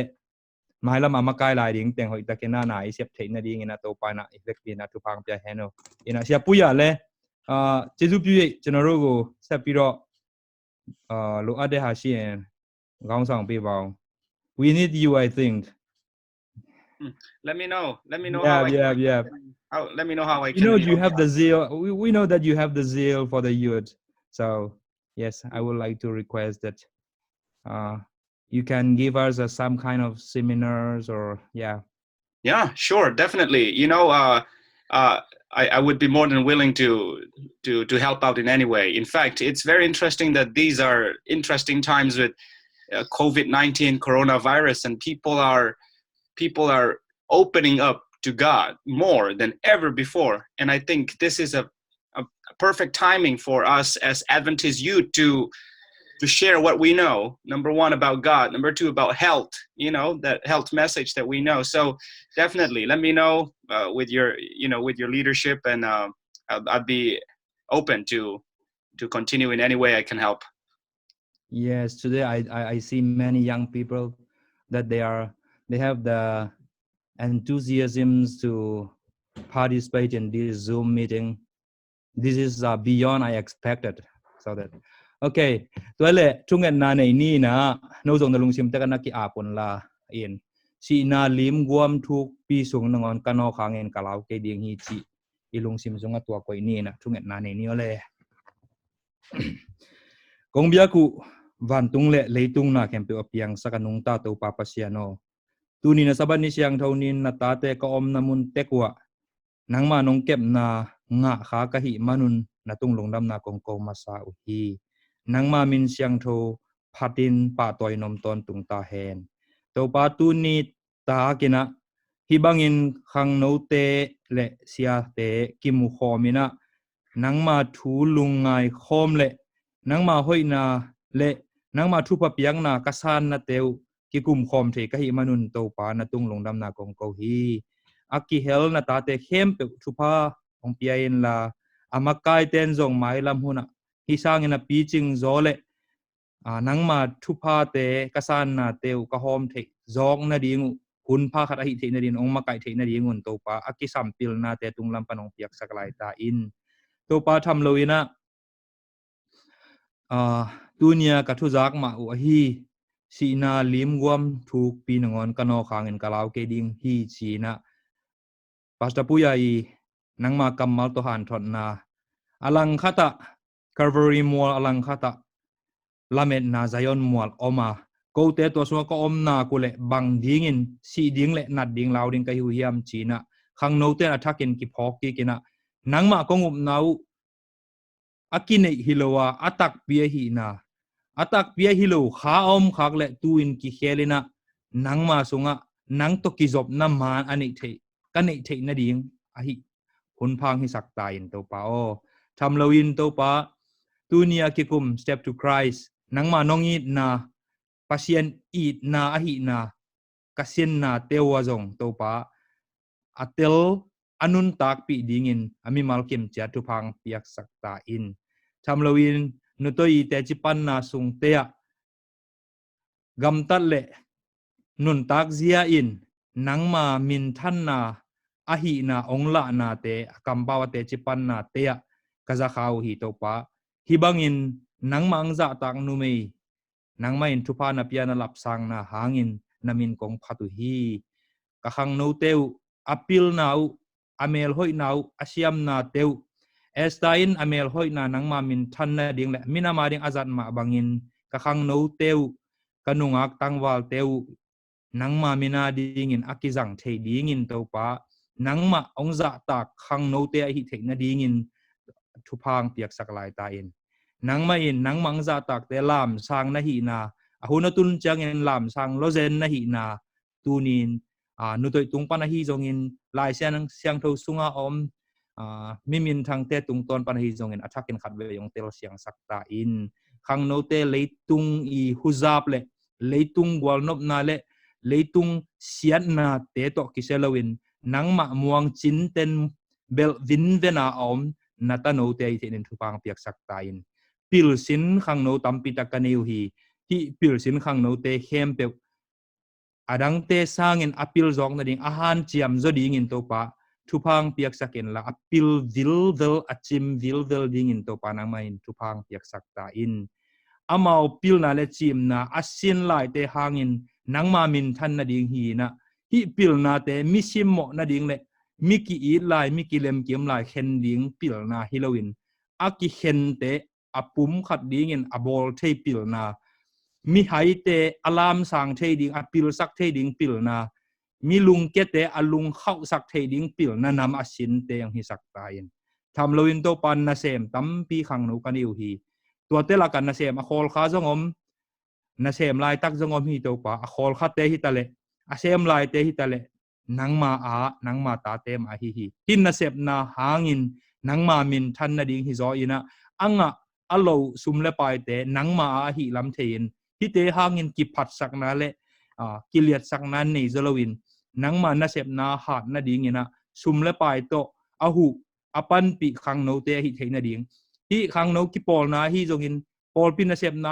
mailam a makai lai ding teng hoih takin ah na i sep theih nadingin ah Topa in ah i vekpi in ah thupha hong pia hen aw. In ah Sia Puya le, ah, ကျေးဇူးပြု ကျွန်တော်တို့ကို ဆက်ပြီးတော့ အာ၊ လိုအပ်တဲ့ဟာရှိရင် ခေါင်းဆောင်ပေးပါဦး။ We need you, I think. Hmm. Let me know. Let me know how I can, yeah, yeah. How, let me know how I can help. You know, you have the zeal. We, we know that you have the zeal for the youth. So, yes, I would like to request that, uh, you can give us, uh, some kind of seminars or, yeah. Yeah, sure, definitely. You know, uh, uh, I, I would be more than willing to, to, to help out in any way. In fact, it's very interesting that these are interesting times with, uh, COVID nineteen, coronavirus, and people are, people are opening up to God more than ever before. And I think this is a, a perfect timing for us as Adventist youth to, to share what we know. Number one, about God. Number two, about health. You know, that health message that we know. So definitely, let me know, uh, with your, you know, with your leadership, and, uh, I'll, I'll be open to, to continue in any way I can help. Yes, today I, I, I see many young people that they are, they have the enthusiasms to participate in this Zoom meeting. This is, uh, beyond I expected. So that, okay, tua le, thungetna nei ni in ah, no zong na lungsim tek a na ki-ap un la in, sihna lim guam thukpi sung nangawn ka nawk hangin ka lau kei ding hi cih i lungsim sungah tua koih ni in ah, thungetna nei ni aw le. Kong biak uh vantung le leitung na khempeuh a piangsak a nungta Topa Pasian aw, tuni na Sabbath ni siangtho ni-in na tate ka omna mun tek uh ah nangma nong kepna ngah kha ka hih manun na tung lungdamna kong ko masa uh hi. Nangma min siangtho phatin pahtawi nom tawntung ta hen. Topa, tuni takin ah hih bangin khangnote le siate kimu khawm in ah nangma thu lungngai khawm le nangma hoihna le nangma thupha piakna ka sannate uh kikum khawm thei ka hih manun Topa na tung lungdamna kong ko hi. A kihel na tate khempeuh thupha hong pia inla, a makaite'n zong mailam hunah hih sangin a picing zaw le ah, nangma thuphate ka sannate uh ka hawm theih zawk nading uh, hun pha khat ahi theih nading, hong makaih theih nading un Topa a kisam pilnate tunglam pan hong piaksak lai ta in. Topa tham lo in ah, ah, tunia ka thuzak mah uh ahi, sihna limguam thukpi nangawn ka nawk hangin ka lau kei ding hi ci-in ah, Pastor Puya i nangma kammal tawh hanthotna a langkhatah, Calvary mual a langkhatah lametna Zion mual om a, kote tua sungah ka om nak uh leh bang dingin sih ding le nat ding lau ding ka hi uh hiam ci-in ah, khangnote in a thakin kiphawk kik in ah, nangmah kong upna uh a kineih hi lo a, a takpi ahihna, a takpi ahi lo kha a om khak le tu-in kikhel in ah, nangma sungah nang tawh kizopna maan a neih theih, ka neih theih nading ahi hun pha hong hisak ta in Topa aw. Tham lo in Topa, tunia kikum Step to Christ, nangma nong itna, Pasian itna ahihna ka sinnate uh ah zong Topa a tel, a nuntakpih dingin a mimal kimciat thupha hong piaksak ta in. Tham lo in nutoi i teci panna sungte ah gamtat le nuntak zia in nangma minthanna ahihna hong lahnate, a kampau a teci pannate ah ka za kha uh hi Topa. Hih bangin nangmah hong zahtak numei, nangmah in thupha na pia na lapsangna hangin na min kong phat uh hi. Ka khangnote uh a pilna uh, a melhoihna uh, a siamnate uh, Esther in a melhoihna nangma minthan nading le minam ading a zat mah bangin ka khangnote uh, ka nungak tangvalte uh nangma min adingin a kizang thei dingin Topa, nangmah hong zahtak khangnote ahi theih nadingin thupha hong piaksak lai ta in. Nangmah in nangmah hong zahtakte lamsang na hihna, a hun a tun ciangin lamsang lawzen na hihna, tunin, aa, nutoih tung pan ahi zongin, Lai Siang, Siangtho sunga om, aa, mi minthangte tungtawn pan ahi zongin a thakin khatvei hong telsiangsak ta in. Khangnote leitung i huzap le leitung gualnopna le leitung siatnate tawh kisia loin nangmah muang cinten belh vinvena a om na tanote ahi theih nadingin thupha hong piaksak ta in. Pilsin khangno tampi tak ka nei uh hi. Hih pilsin khangnote khempeuh a dangte sangin a pil zawk nading, a hanciam zaw dingin Topa thupha hong piaksak inla, a pil vilvel, a cim vilvel dingin Topa nangmah in thupha hong piaksak ta in. Amau pilna le cimna a sin laite hangin nangma minthan nading hi in ah, hih pilnate mi simmawh nading le mi ki-it lai, mi kilemkim lai khen ding pilna hi loin, a kikhente a pum khat dingin a bawl thei pilna, mihaite a lamsang thei ding, a pilsak thei ding pilna, mi lungkiate a lungkhauhsak thei ding pilna nam a sinte hong hisak ta in. Tham lo in Topa nasem tampi khangno ka nei uh hi. Tuate lakah nasem a khawlkha zong om, nasem laitak zong om hi Topa, a khawlkhate hi ta leh, a sem laite hi ta leh, nangma a, nangma tate mah ahi hi. Hih nasepna hangin nangma minthan nading hi zaw in ah, a ngah a loh sum le paite nangma a ahih lam thei in, hihte hangin kiphatsakna le, aa, kiliatsakna nei zaw loin, nangma nasepna hat nadingin ah sum le pai tawh a huh a panpih khangnote ahi theih nading, hih khangno kipawlna ahi zongin pawlpi nasepna